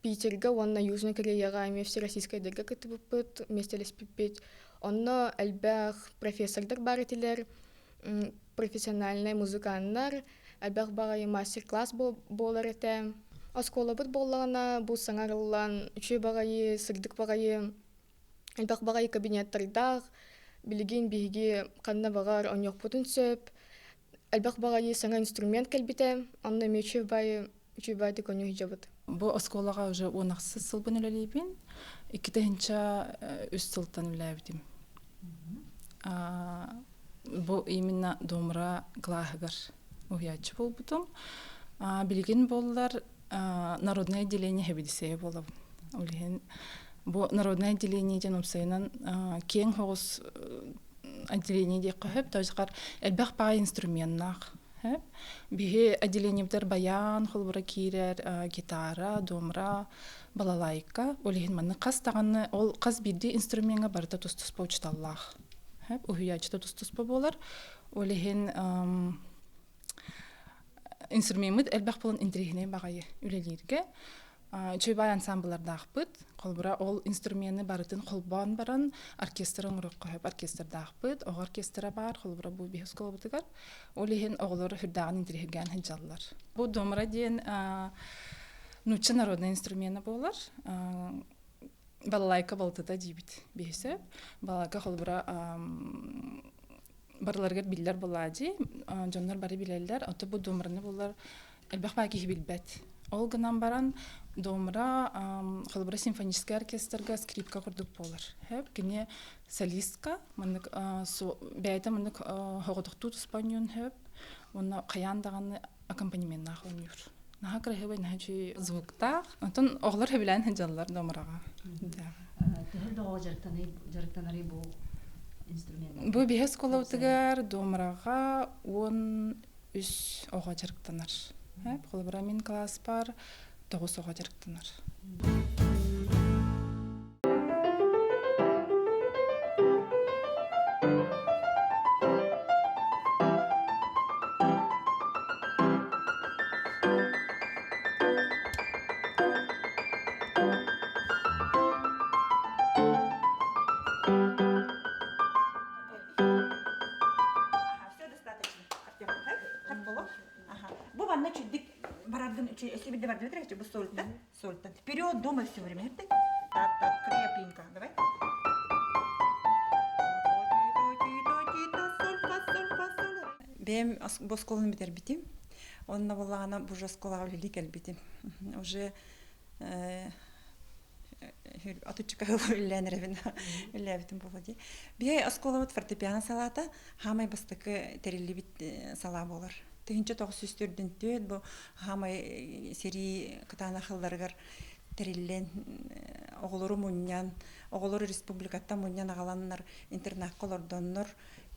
Питерга уонна Южнай Кореяҕа эмиэ всероссийскайдарга кыттыбыппыт, миэстэлэспиппит. Онно элбэх профессордар баар этилэр, профессиональнай музыканнар, элбэх баҕайы мастер-класс буолар этэ. Оскуолабыт буоллаҕына бу саҥа арыллан үчүгэй баҕайы, сырдык баҕайы, элбэх баҕайы кабинеттардаах. Билигин биһиги ханна баҕар оонньуохпутун сөп. Элбэх баҕайы саҥа инструмент кэлбитэ, онно эмиэ үчүгэй үчүгэй баҕайытык оонньуу сылдьабыт. Бу оскуолаҕа уже уон ахсыс сылбын үлэлиибин. 2003 сылтан үлэлээбитим. Бу именно домра кылааһыгар уһуйааччы буолбутум. Билигин буоллар народное отделение хэбидисэйэ буолабын. Ол иһин бу народное отделение диэн уопсайынан киэҥ соҕус отделение диэххэ сөп. Тоҕо элбэх баай инструменнаах. Биһи отделениебытыгар баян холобура киирэр, гитара, домра, балалайка. Ол иһин маннык хас даҕаны ол хас биирдии инструмеҥҥа барыта тус-туспа учууталлаах. Уһуйааччыта тус-туспа буолар. Ол иһин инструмеммыт элбэх буолан интэриэһинэй баҕайы үлэлииргэ. Үчүгэй баай ансамблардаахпыт. Холобура, ол инструмены барытын холбоон баран оркестр оҥоруохха сөп. Оркестрдаахпыт, оҕо оркестра баар, холобура, бу биһи оскуолабытыгар. Ол иһин оҕолор сүрдээҕин интэриэһиргээн сылдьаллар. Бу домра диэн нуучча народнай инструмена буолар. Балалайка балтыта диибит биһи сөп. Балалайка холобура барыларыгар биллэр буолаа дии. Дьоннор бары билэллэр. Ото бу домраны булар элбэх баа киһи билбэт. Ол гынан баран домра холобура симфоническай оркестрга скрипка курдук буолар. Хөп кини солистка маннык бэйэтэ маннык хоҕотохтуу туспа оонньуон хөп уонна хайаан даҕаны аккомпанеменнаах оонньуур. Наһаа кыраһыабай, наһаа үчүгэй звуктаах. Онтон оҕолор сөбүлээн сылдьаллар домраҕа. Төһө доҕо дьарыктанарый бу инструмент? Бу биһи оскуолабытыгар домраҕа 13 оҕо дьарыктанар. Холобура мин класспар 9 оҕо дьарыктанар. Все достаточно. Артем, так? Ага. Бу манна чүддик бараргын эсибидде бардыбыт бу сольта. Сольта. Вперед думай все время. Так, так, крепенько. Давай. Бэйэм бу оскуоланы бүтэрбитим. Онно буоллаҕына бу уже оскуолаҕа үлэлии кэлбитим. Уже отуччука үлэлээн эрэбин үлэлээбитим буолуо дии. Биһи оскуолабыт фортепиано салаата хаамай бастакы тэриллибит салаа буолар. 1904 бу хаамай сэрии кытаанах ылларыгар тэриллэн оҕолору мунньан, оҕолору республикаттан мунньан аҕаланнар интернакка олордоннор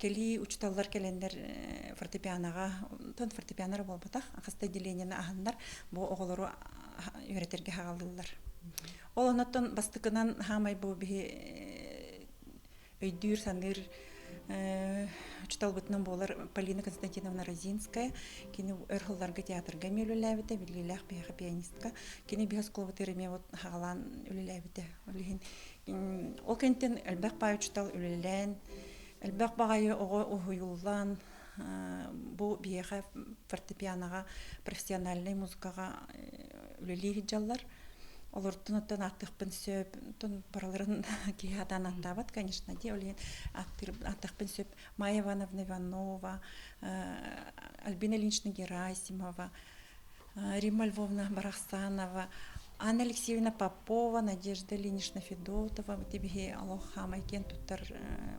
кэлии учууталлар кэлэннэр фортепианоҕа тон фортепиано эрэ буолбатах хас да отделениены аһаннар бу оҕолору үөрэтэргэ хааллылар. Ол оннуттан бастакынан хаамай бу биһи өйдүүр саныыр учууталбытынан буолар Полина Константиновна Розинская. Кини өр сылларга театрга эмиэ үлэлээбитэ, биллиилээх биһиэхэ пианистка. Кини биһи оскуолабытыгар эмиэ вот хаҕалаан үлэлээбитэ. Ол иһин ол кэнниттэн элбэх баай учуутал үлэлээн, элбэх баҕайы оҕо уһуйуллан, бу биһиэхэ фортепианоҕа профессиональнай музыкаҕа үлэлии сылдьаллар. Олортон оттон ааттыахпын сөп, оттон барыларын киһи сатаан ааттаабат, конечно, дии, ол иһин ааттыахпын сөп. Майя Ивановна Иванова, Альбина Ильинична Герасимова, Римма Львовна Барахсанова, Анна Алексеевна Попова, Надежда Ильинична Федотова биһи олох хаамай киэн туттар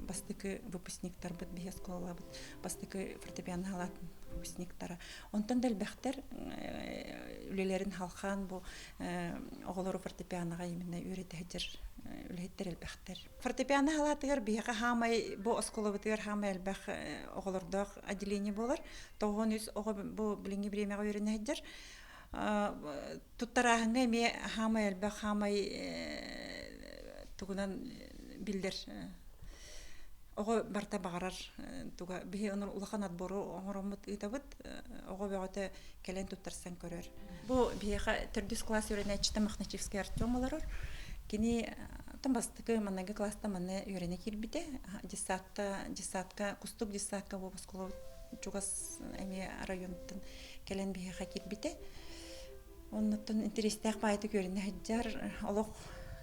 бастакы выпускниктарбыт биһи оскуолалабыт бастакы фортепиано халаатын выпускниктара. Онтон да элбэхтэр үлэлэрин халхаан бу оҕолору фортепианоҕа именно үөрэтэ сылдьар үлэһиттэр элбэхтэр. Фортепиано халаатыгар биһиэхэ хаамай бу оскуолабытыгар хаамай элбэх оҕолордоох отделение буолар. 93 оҕо бу билиҥҥи бириэмэҕэ үөрэнэ сылдьар. Туттарааһыҥҥа эмиэ хаамай элбэх хаамай тугунан биллэр оҕо барыта баҕарар туга биһи ону улахан отбору оҥороммут ыытабыт оҕо бөҕөтө кэлэн туттарсан көрөр бу биһиэхэ төрдүс класс үөрэнээччитэ Мохначевский Артем олорор кини там бастакы манныгы класста манна үөрэнэ киирбитэ детсадта детсадка кустук детсадка бу оскуола чугас эмиэ районтан кэлэн биһиэхэ киирбитэ. Оннуттан интэриэстээх баайдык үөрэнэ сылдьар. Олох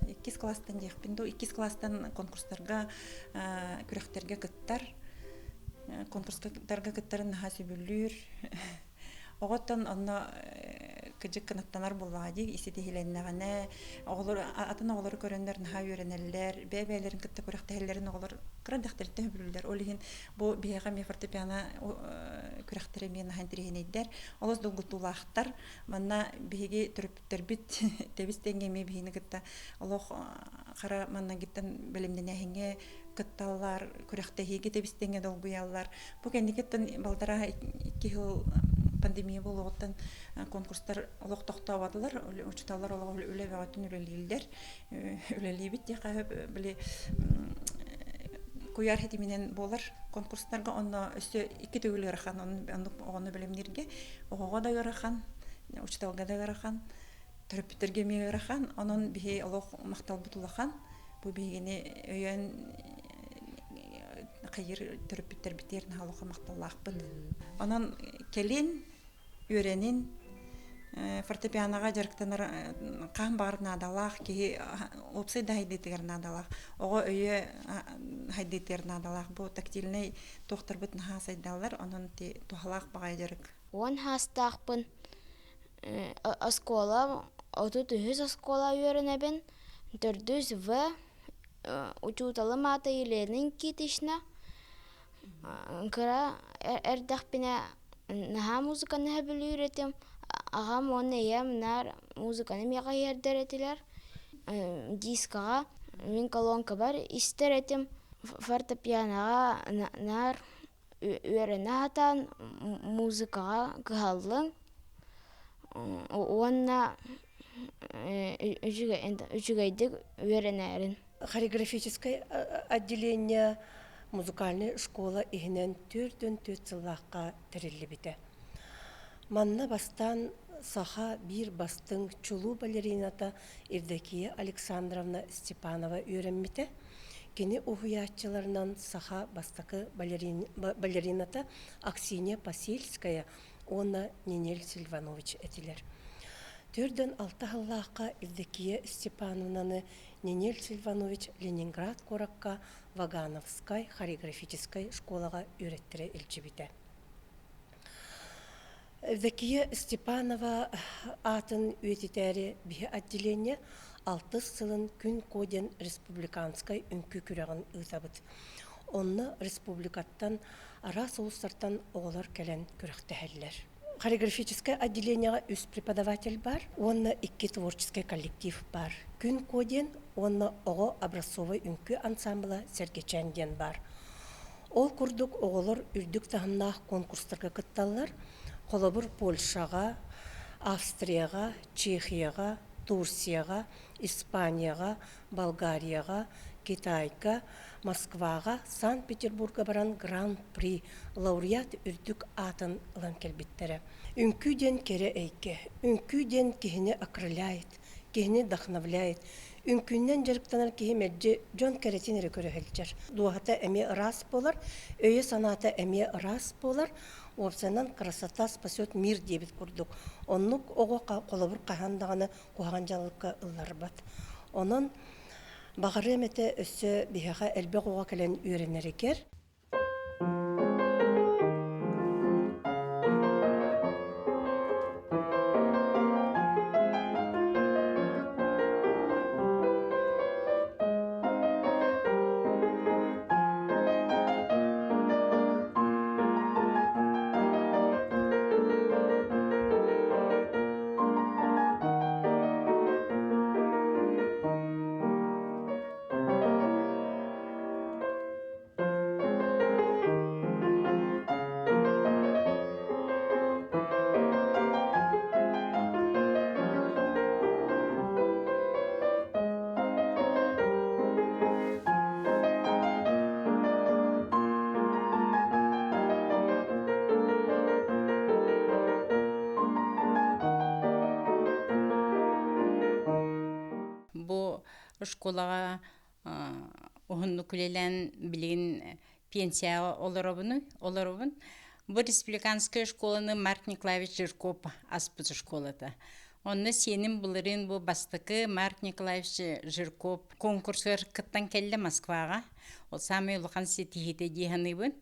иккис класстан диэхпин дуу, иккис класстан конкурстарга, күрэхтэргэ кыттар. Конкурстарга кыттарын наһаа сөбүлүүр. Оҕоттон онно кыдьык кынаттанар буоллаҕа дии, ситиһилэннэҕинэ, оҕолор атын оҕолору көрөннөр наһаа үөрэнэллэр, бэйэ-бэйэлэрин кытта күрэхтэһэллэрин оҕолор кыра дэхтэриттэн сөбүлүүллэр. Ол иһин Бу биһиэхэ эмиэ фортепиано күрэхтэрэ эмиэ наһаа интэриэһинэйдэр, олус долгутуулаахтар. Манна биһиги төрөппүттэрбит тэбис тэҥҥэ эмиэ биһигини кытта олох хара маннагиттан бэлэмнэнээһиҥҥэ кытталлар, күрэхтэһиигэ тэбис тэҥҥэ долгуйаллар. Бу кэнникиттэн балтараа икки сыл пандемия буолуоҕуттан конкурстар олох тохтооботулар, учууталлар олох үлэ бөҕөтүн үлэлииллэр. Үлэлиибит диэхэ били куйаар ситиминэн буолар конкурстарга онно өссө икки төгүл ыарахан оннук оҕону бэлэмнииргэ оҕоҕо да ыарахан учууталга да ыарахан төрөппүттэргэ эмиэ ыарахан онон биһи олох махталбыт улахан бу биһигини өйөөн хайыр төрөппүттэрбитигэр наһаа улахан махталлаахпыт онон кэлин үөрэнин фортепианоҕа дьарыктанар хаһан баҕар наадалаах киһи уопсай да хайдыытыгар наадалаах оҕо өйө хайдыытыгар наадалаах бу тактильнай туохтарбыт наһаа сайдаллар онон ити туһалаах баҕайы дьарык Уон саастаахпын оскуола 33 оскуола үөрэнэбин төрдүс В учууталым аата Елена Никитична Кыра эрдэхпинэ наһаа музыканы сөбүлүүр этим. Аҕам уонна ийэм наар музыканы миэхэ иһэрдэр этилэр. Дискаҕа мин колонкабар истэр этим. Фортепианоҕа наар үөрэнэ сатаан музыкаҕа кыһаллыҥ уонна үчүгэйдик үөрэнээрин. Хореографическай отделение музыкальнай школа иһинэн 44 сыллаахха тэриллибитэ. Манна бастаан саха биир бастыҥ чулуу балерината Евдокия Александровна Степанова үөрэммитэ. Кини уһуйааччыларынан саха бастакы балерината Аксинья Посельская уонна Нинель Сильванович этилэр. Төрдөн алта сыллаахха Евдокия Степановнаны Нинель Сильванович Ленинград куоракка Вагановскай хореографическай школаҕа үөрэттэрэ илдьибитэ. Евдокия Степанова аатын үйэтитээри биһи отделение алтыс сылын Күн Куо диэн республиканскай үҥкүү күрэҕин ыытабыт. Онно республикаттан араас улуустартан оҕолор кэлэн күрэхтэһэллэр. Хореографическай отделениеҕа үс преподаватель баар уонна икки творческий коллектив баар. Күн Куо диэн уонна оҕо образцовай үҥкүү ансамбла Сэргэчээн диэн баар. Ол курдук оҕолор үрдүк таһымнаах конкурстарга кытталлар. Холобур, Польшаҕа, Австрияҕа, Чехияҕа, Турцияҕа, Испанияҕа, Болгарияҕа, Китайга, Москваҕа, Санкт-Петербурга баран Гран-при лауреат үрдүк аатын ылан кэлбиттэрэ. Үҥкүү диэн кэрэ эйгэ. Үҥкүү диэн киһини окрыляет, киһини вдохновляет. Үҥкүүннэн дьарыктанар киһи мэлдьи дьон кэрэтин эрэ көрө сылдьар. Дууһата эмиэ ыраас буолар, өйө-санаата эмиэ ыраас буолар. Уопсайынан красота спасет мир диэбит курдук. Оннук оҕо холобур хаһан даҕаны куһаҕан дьаллыкка ылларбат. Онон баҕарыам этэ өссө биһиэхэ элбэх оҕо кэлэн үөрэнэригэр. школаҕа уһуннук үлэлээн билигин пенсияҕа олоробун олоробун. Бу республиканская школаны Марк Николаевич Жирков аспыт школата. Онно сиэним былырыын бу бастакы Марк Николаевич Жирков конкурсугар кыттан кэллэ Москваҕа. Ол саамай улахан ситиһиитэ дии саныыбын.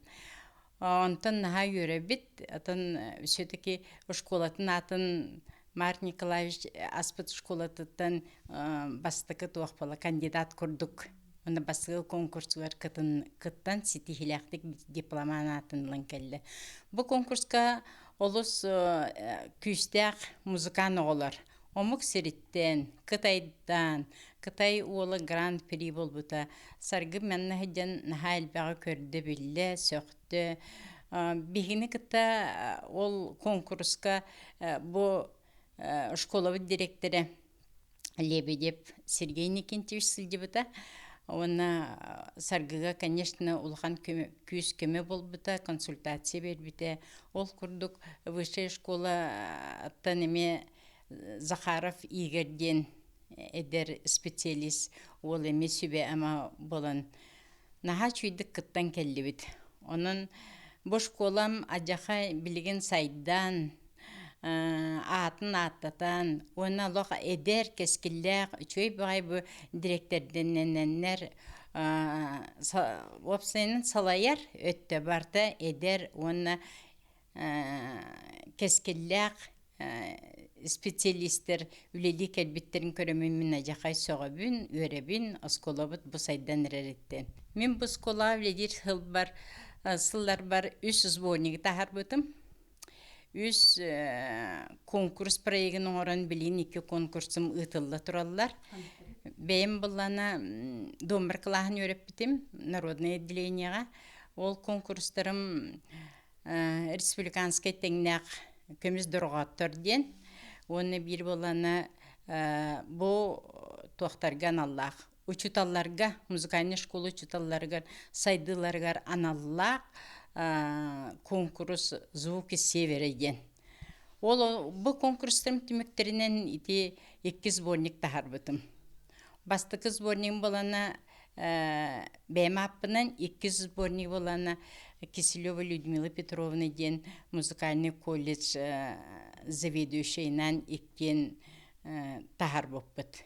Онтон наһаа үөрэбит. Атын все-таки школатын атын Марк Николаевич аспыт школатыттан бастакы туох буола кандидат курдук уонна бастакы конкурсугар кыттан ситиһиилээхтик дипломан аатын ылан кэллэ. Бу конкурска олус күүстээх музыкант оҕолор омук сириттэн, Кытайдан, Кытай уола гран-при буолбута. Саргы манна сылдьан наһаа элбэҕи көрдө-биллэ, сөхтө. Биһигини кытта ол куонкуруска бу школабыт дириэктэрэ Лебедев Сергей Никитич сылдьыбыта. Уонна Саргыга, конечно, улахан күүс-көмө буолбута, консультация биэрбитэ. Ол курдук высшая школаттан эмиэ Захаров Игорь диэн эдэр специалист уол эмиэ сүбэ-ама буолан наһаа үчүгэйдик кыттан кэллибит. Онон бу школам адьаха билигин сайдан, аатын ааттатан уонна олох эдэр, кэскиллээх, үчүгэй баҕайы бу дириэктэрдэнэннэр уопсайынан салайар өттө барыта эдэр уонна кэскиллээх специалистэр үлэлии кэлбиттэрин көрөммүн мин адьахай сөҕөбүн, үөрэбин, оскуолабыт бу сайдан эрэриттэн. Мин бу оскуолаҕа үлэлиир сылбар сылларбар үс сборнигы таһаарбытым. Үс конкурс проегын оҥорон билигин икки конкурсум ыытылла тураллар. Бэйэм быллана домбра кылааһын үөрэппитим народное отделениеҕа. Ол конкурстарым республиканскай тэҥнээх көмүс дорҕооттор диэн уонна биир буоллаҕына бу туохтарга аналлаах учууталларга музыкальнай школа учууталларыгар сайдыыларыгар аналлаах конкурс звуки севера диэн ол бу конкурстарым түмүктэринэн ити икки сборник таһаарбытым бастакы сборнигым буолана бэйэм ааппынан иккис сборник буолана Киселева Людмила Петровна диэн музыкальный колледж заведующайынан иккиэн таһаарбыппыт.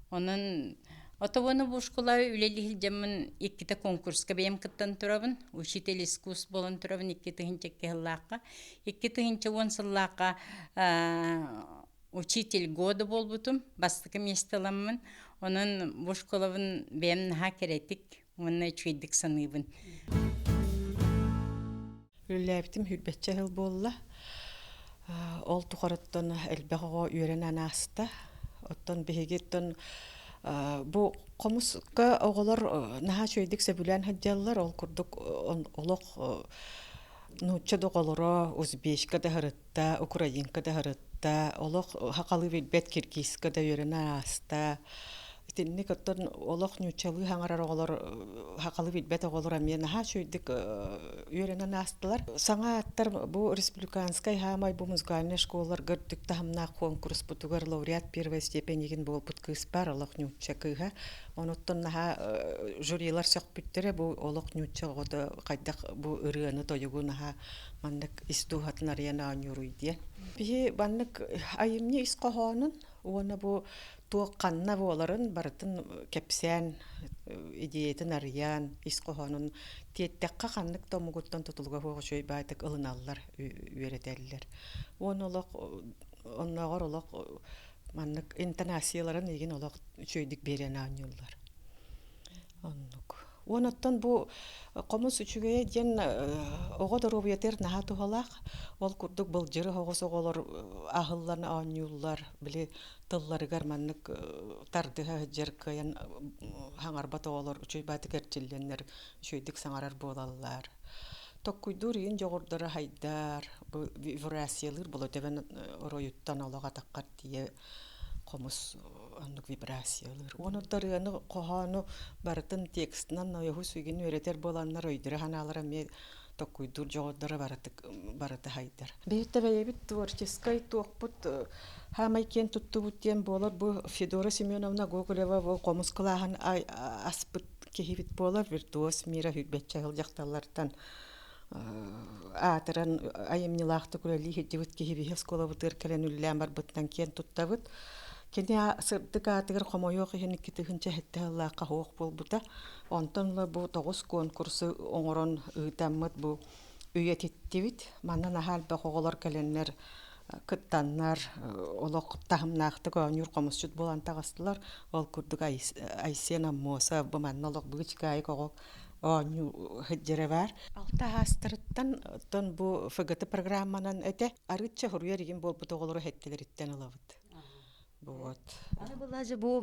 Онон отобону бу школа үлэлии сылдьаммын иккитэ конкурска бэйэм кыттан турабын. Учитель искусств буолан турабын 2002 сыллаахха. 2010 сыллаахха учитель года буолбутум, бастакы миэстэ ыламмын. Онон бу школабын бэйэм наһаа кэрэтик уонна үчүгэйдик саныыбын. Үлэлээбитим сүүрбэччэ сыл буолла. Ол тухарыттан элбэх оҕо үөрэнэн ааста. Оттон биһигиттэн бу хомуска оҕолор наһаа үчүгэйдик сөбүлээн сылдьаллар. Ол курдук олох нуучча да оҕолоро узбечка да сырытта, украинка да сырытта, олох сахалыы билбэт киргизка да үөрэнэ ааста. Итинник оттон олох нууччалыы саҥарар оҕолор сахалыы билбэт оҕолор эмиэ наһаа үчүгэйдик үөрэнэн аастылар. Саҥа ааттар бу республиканскай хаамай бу музыкальнай школаларга үрдүк таһымнаах куонкуруспутугар лауреат первой степенигин буолбут кыыс бар олох нуучча кыыһа. Онуттан наһаа жюрилар сөхпүттэрэ бу олох нуучча оҕото хайдах бу ырыаны тойугу наһаа маннык ис дууһатын арыйан оонньууруй диэн. Биһи маннык айымньы ис хоһоонун уонна бу туох ханна буоларын барытын кэпсээн идеятын арыйан ис хоһоонун тиэттэххэ ханнык да омугуттан тутулуга суох үчүгэй баайтык ылыналлар үөрэтэллэр. Уонна олох оннооҕор олох маннык интонацияларын игин олох үчүгэйдик биэрэн оонньууллар. Оннук. Уон оттон бу хомус үчүгэйэ диэн оҕо доруобуйатыгар наһаа туһалаах. Ол курдук былдьыры оҕус оҕолор аһыллан оонньууллар, били тылларыгар маннык тардыһа сылдьар кыайан хаҥарбат оҕолор үчүгэй баатык эрчиллэннэр үчүгэйдик саҥарар буолаллар. Токкуйдуур ийин дьоҕурдара хайдар, бу вибрациялыыр була төбөн оройуттан олох атаххар тиийэ хомус оннук вибрациялыыр. Уонна ырыаны, хоһоону барытын текстынан ойоһу сүгүн үөрэтэр буоланнар өйдөрө санаалара эмиэ Токкуйдуур дьоҕурдара барыта хайдар. Бэйэтэ бэйэбит творческай туохпут хаамай киэн туттубут диэн буолар бу Федора Семеновна Гоголева бу хомус кылааһын аспыт киһибит буолар виртуоз мира хүрбэччэ сыл дьахталлартан аатыран айымньылаахтык үлэлии сылдьыбыт киһи биһи оскуолабытыгар кэлэн үлэлээн барбытынан киэн туттабыт. Кини сырдык аатыгар хомойуох иһин 2007 сыллаахха суох буолбута. Онтон ыла бу тоҕус куонкурсу оҥорон ыытаммыт бу үйэтиттибит. Манна наһаа элбэх оҕолор кэлэннэр кыттаннар, олох таһымнаахтык оонньуур хомусчут буолан таҕыстылар. Ол курдук Айсен Аммосов бу манна олох быычыкаайык оҕо оонньуу сылдьара баар. Алта аастарыттан оттон бу ФГТ программанан этэ арыычча хоруйар игин буолбут оҕолору хэттилэриттэн ылабыт. Вот. Аны была же бу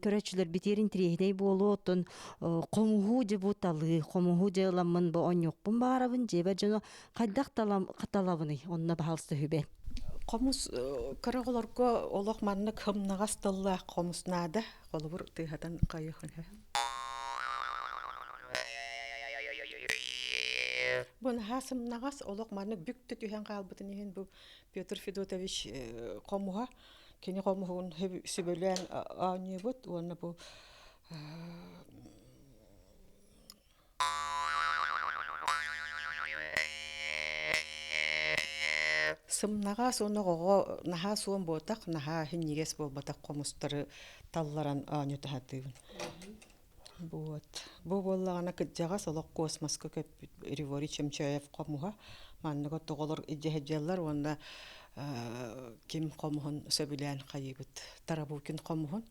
көрөөччүлэр битиэр интириэһинэй буолуо оттон хомуһуу же бу талыы хомуһуу же ыламмын бу онньуохпун баарабын дьиэбэр дьоно хайдах талабыный онно баһалса үһүбэ Хомус кыра оҕолорго олох маннык хымнаҕас тыллаах хомус наада. Холобур тыаһатан хайыхын. Бу наһаа сымнаҕас олох маннык бүк да түһэн хаалбытын иһин бу Петр Федотович хомуһа кини хомуһун сүбэлээн оонньуубут уонна бу Сымнаҕас уонна оҕоҕо наһаа суон буотах, наһаа синньигэс буолбатах хомустары талларан оонньуу сатыыбын. Вот. Бу буоллаҕына кырдьаҕас олох космоска көппүт Григорий Чемчоев хомуһа. Маннык оҕолор илдьэ сылдьаллар уонна ким хомуһун сөбүлээн хайыыбыт Тарабукин хомуһун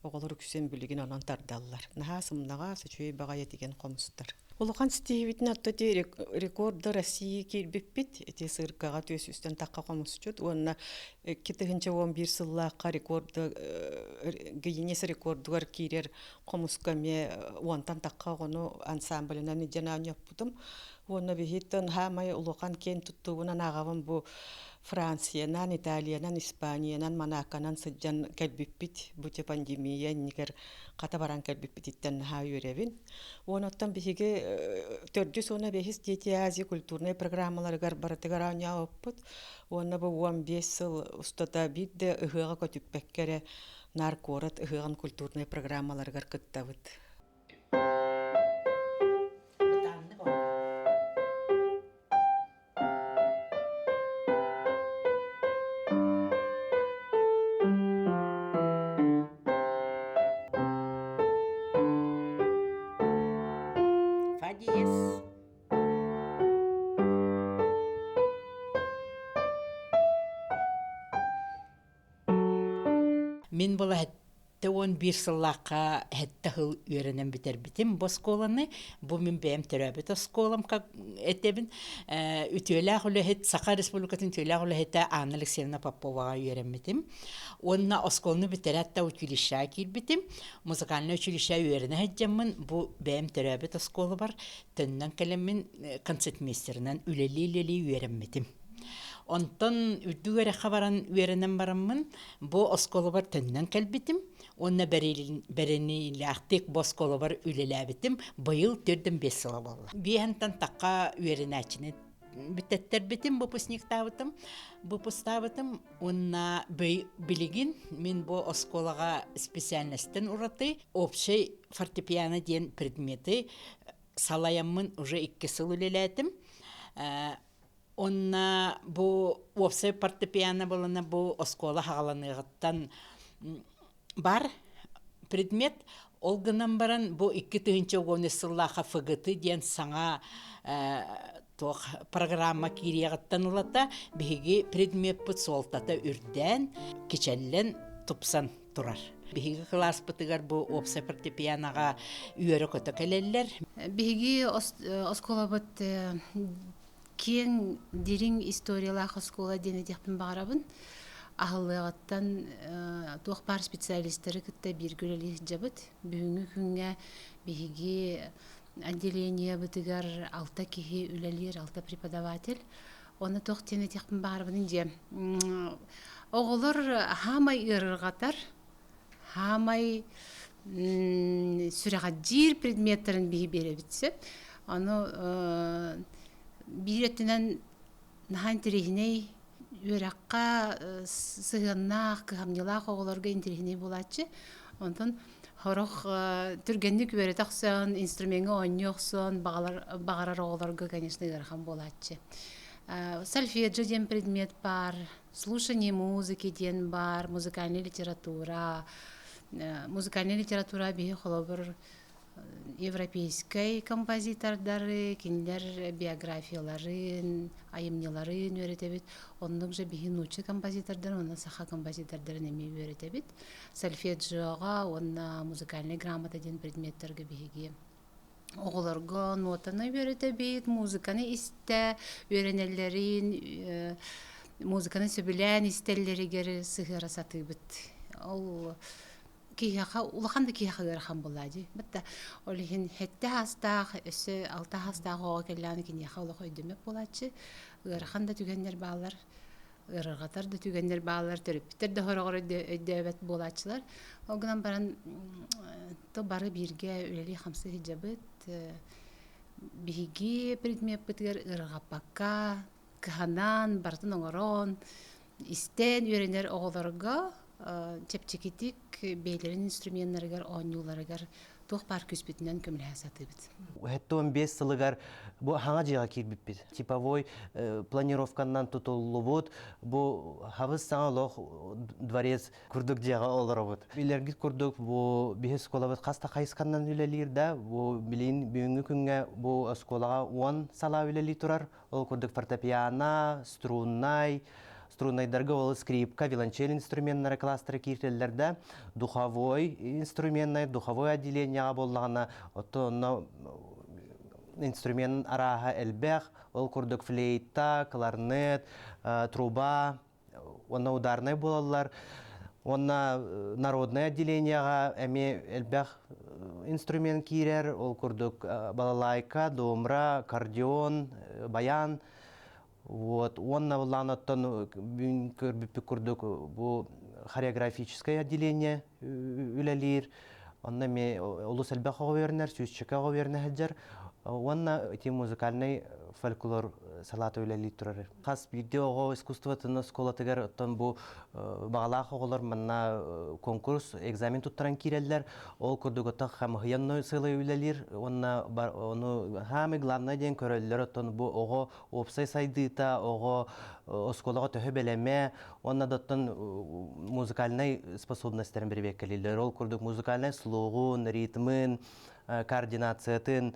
Оҕолор үксүн билигин онон тардаллар. Наһаа сымнаҕас, үчүгэй баҕайы тигэн хомустар. Улахан ситиһиибитин отто ити рекорда России киирбиппит. Ити сыркаҕа түөс үстэн тахха хомусчут уонна 2011 сыллаахха рекорда Гиннес рекордугар киирэр хомуска эмиэ уонтан тахха оҕону ансамблынан илдьэн оонньоппутум. Уонна биһиттэн хаамай улахан киэн туттуубунан ааҕабын бу Франциянан, Италиянан, Испаниянан, Монаконан сылдьан кэлбиппит. Бу те пандемия иннигэр хата баран кэлбиппититтэн наһаа үөрэбин. Уонуттан биһиги төрдүс уонна бэһис Дети Азии культурнай программаларыгар барытыгар оонньообуппут. Уонна бу 15 сыл устата биир да ыһыаҕа көтүппэккэ эрэ наар куорат ыһыаҕын культурнай программаларыгар кыттабыт. Фа диез. Мин була 71 сыллаахха сэттэ сыл үөрэнэн бүтэрбитим бу оскуоланы. Бу мин бэйэм төрөөбүт оскуолам как этэбин. Үтүөлээх үлэһит, Саха Республикатын үтүөлээх үлэһитэ Анна Алексеевна Поповаҕа үөрэммитим. Уонна оскуоланы бүтэрээт да училищеҕа киирбитим. Музыкальнай училище үөрэнэ сылдьаммын бу бэйэм төрөөбүт оскуолабар төннөн кэлэммин концертмейстеринэн үлэлии-үлэлии үөрэммитим. Онтон үрдүк үөрэххэ баран үөрэнэн бараммын бу оскуолабар төннөн кэлбитим уонна бэриниилээхтик бу оскуолабар үлэлээбитим быйыл 4-5 сыла буолла. Биэһэнтэн тахха үөрэнээччини бүтэттербитим, выпускниктаабытым, выпустаабытым уонна билигин мин бу оскуолаҕа специальностан ураты общий фортепиано диэн предмети салайаммын уже икки сыл үлэлээтим. Онна бу уопсай фортепиано буолана бу оскуола хаҕаланыаҕыттан бар предмет. Ол гынан баран бу 2010 сыллаахха ФГТ диэн саҥа туох программа киириэҕиттэн ылата биһиги предмеппит суолтата үрдээн, кичэллэн, тупсан турар. Биһиги кылааспытыгар бу уопсай фортепианоҕа үөрэ-көтө кэлэллэр. Биһиги оскуолабыт киэҥ, дириҥ историялаах оскуола диэн этиэхпин баҕарабын. Аһыллыаҕыттан туох баар специалистары кытта бииргэ үлэлии сылдьабыт. Бүгүҥҥү күҥҥэ биһиги отделениебытыгар алта киһи үлэлиир, алта преподаватель. Оны туох диэн этиэхпин баҕарабын дьэ. Оҕолор хаамай ыарырҕатар, хаамай сүрэҕэлдьиир предметтэрин биһи биэрэбит сөп. Ону Биир өттүнэн наһаа интэриэһинэй үөрэххэ сыһыаннаах, кыһамньылаах оҕолорго интэриэһинэй буолааччы. Онтон сорох түргэнник үөрэтэ охсон, инструмеҥҥа оонньуу охсон баҕарар оҕолорго, конечно, ыарахан буолааччы. Сольфеджио диэн предмет баар, слушание музыки диэн баар, музыкальная литература. Музыкальная литература биһи холобур европейскай композитордары, кинилэр биографияларын, айымньыларын үөрэтэбит. Оннук же биһи нуучча композитордарын уонна саха композитордарын эмиэ үөрэтэбит. Сольфеджиоҕа уонна музыкальная грамота диэн предметтэргэ биһиги оҕолорго нотаны үөрэтэбит, музыканы истэ үөрэнэллэрин, музыканы сөбүлээн истэллэригэр сыһыара сатыыбыт. Ол киһиэхэ улахан да киһиэхэ ыарахан буоллаа дии. Батта ол иһин сэттэ саастаах, өссө алта саастаах оҕо кэллэҕинэ киниэхэ олох өйдөммөт буолааччы. Ыарахан да түгэннэр бааллар, ыарырҕатар да түгэннэр бааллар, төрөппүттэр да сороҕор өйдөөбөт буолааччылар. Ол гынан баран то бары бииргэ үлэлии-хамсыы сылдьабыт. Биһиги предмеппытыгар ыарырҕаппакка, кыһанан, барытын оҥорон, истэн үөрэнэр оҕолорго чэпчэкитик бэйэлэрин инструменнарыгар оонньууларыгар туох баар күүспүтүнэн көмөлөһө сатыыбыт. 75 сылыгар бу хаҥа дьиэҕэ киирбиппит. Типовой планировканан тутуллубут бу хабыс саҥа олох дворец курдук дьиэҕэ олоробут. Билэргит курдук бу биһи оскуолабыт хас да хайысханан үлэлиир да, бу билин бүгүҥҥү күҥҥэ бу оскуолаҕа 10 салаа үлэлии турар. Ол курдук фортепиано, струннай, струннайдарга ол скрипка, виолончель инструменнара класстара кииртэллэр да, духовой инструменнай, духовой отделениеҕа буоллаҕына, оттон онно инструмент арааһа элбэх, ол курдук флейта, кларнет, труба, уонна ударнай буолаллар. Уонна народное отделениеҕа эмиэ элбэх инструмент киирэр, ол курдук балалайка, домра, аккордеон, баян. Вот. Уонна былаан оттон бүгүн көрбүппүт курдук бу хореографическое отделение үлэлиир. Онно эмиэ олус элбэх оҕо үөрэнэр, сүүсчэкэ оҕо үөрэнэ сылдьар. Уонна ити музыкальнай фольклор салаата үлэлии турар. Хас биирдии оҕо искусствотын оскуолатыгар оттон бу баҕалаах оҕолор манна конкурс, экзамен туттаран киирэллэр. Ол курдук оттон хамыһыйан сылы үлэлиир уонна ону хаамый главное диэн көрөллөр оттон бу оҕо уопсай сайдыыта, оҕо оскуолаҕа төһө бэлэмэ уонна да оттон музыкальнай способностарын бэрэбиэркэлииллэр. Ол курдук музыкальнай слугун, ритмин, координациятын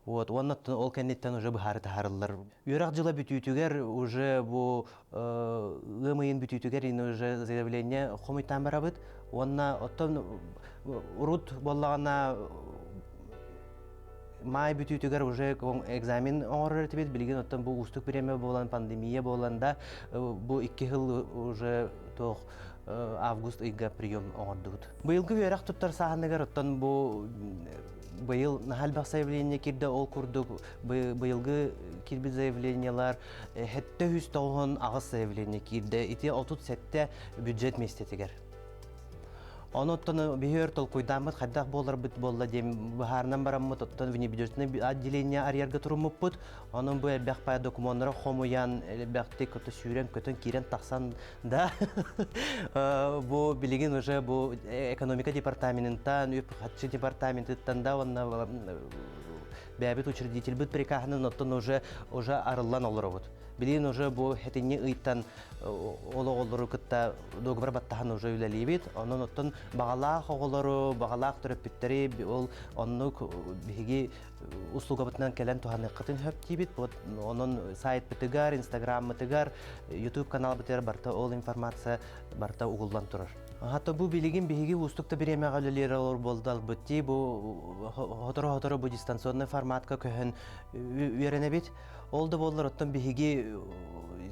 вот, уонна ол кэнниттэн уже быһаары таһаарыллар. Үөрэх дьыла бүтүүтүгэр уже бу ыам ыйын бүтүүтүгэр уже заявление хомуйтаан барабыт. Уонна оттон урут буоллаҕына маай бүтүүтүгэр уже экзамен оҥорор этибит. Билигин оттон бу уустук бириэмэ буолан, пандемия буолан да, бу икки сыл уже туох август ыйга прием оҥордубут. Быйылгы үөрэх туттар сааһыныгар оттон бу быйыл наһаа элбэх заявление киирдэ, ол курдук быйылгы киирбит заявлениелар 798 заявление киирдэ. Ити 37 бюджет миэстэтигэр. Ону оттон биһи өр толкуйдааммыт хайдах буоларбыт буолла диэн быһаарынан бараммыт оттон внебюджетное отделение арыйарга туруммуппут. Онон бу элбэх пай докумуоннары хомуйан, элбэхтик сүүрэн көтөн киирэн тахсан да бу билигин уже бу экономика департаментыттан, үп-харчы департаментыттан да уонна бэйэбит учредительбит прикаһынан оттон уже уже арыллан олоробут. Билигин уже бу хэтинни ыйтан ол оҕолору кытта договор баттаһан уже үлэлиибит. Онон оттон баҕалаах оҕолору, баҕалаах төрөппүттэри ол оннук биһиги услугабытынан кэлэн туһаныаххытын сөп диибит. Вот онон сайтпытыгар, инстаграммытыгар, YouTube каналбытыгар барыта ол информация барыта угуллан турар. Хата бу билигин биһиги уустук да бириэмэҕэ үлэлиир олор буолдалбыт дии бу хоторо-хоторо бу дистанционный форматка көһөн үөрэнэбит. Ол да буоллар оттон биһиги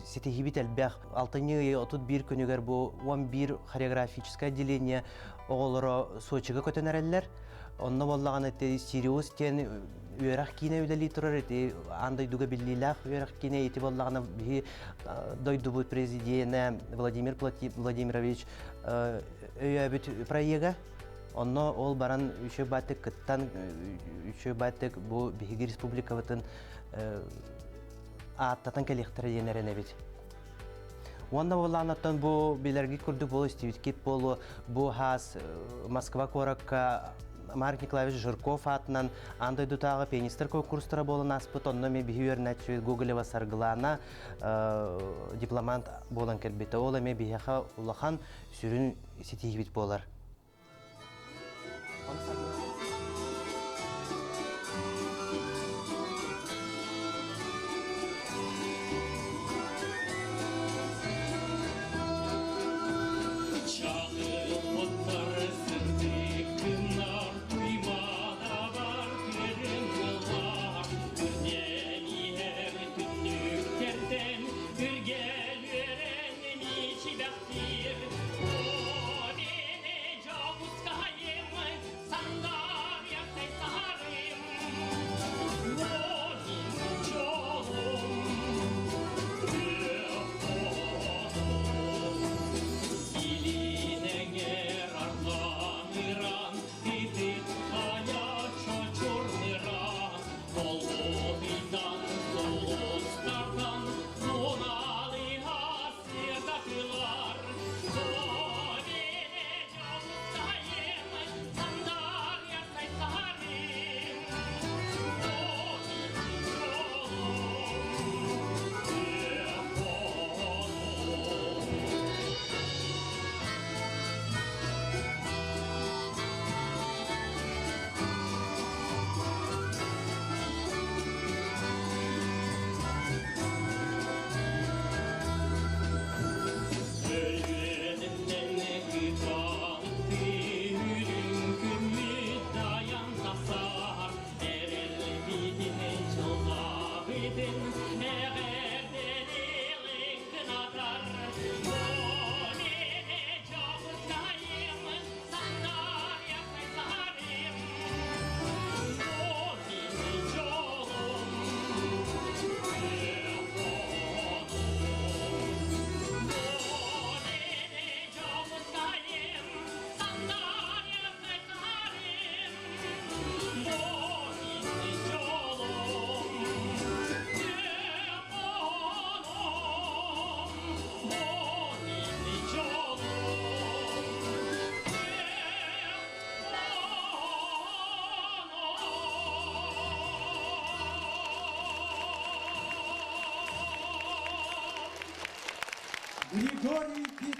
ситиһиибит элбэх. Алтынньы ыйы 31 күнүгэр бу 11 хореографическое отделение оҕолоро Сочига көтөн эрэллэр. Онно буоллаҕына ити Сириус диэн үөрэх киинэ үлэлии турар ити аан дойдуга биллиилээх үөрэх киинэ ити буоллаҕына биһи дойдубут президенэ Владимир Владимирович өйөөбүт проега. Онно ол баран үчүгэй бааттык кыттан үчүгэй бааттык бу биһиги республикабытын ааттатан кэлиэхтэрэ диэн эрэнэбит. Уонна буоллаанаттан бу билэрги курдук болу истибиткит болу бу хаас Москва куоракка Марк Николаевич Жирков аатынан аан дойдутааҕы пианистар конкурстара буолан ааспыт, онно эмиэ биһи үөрэнээччибит Гоголева Саргылана дипломант буолан кэлбитэ. Ол эмиэ биһиэхэ улахан сүрүн ситиһиибит буолар. Григорий.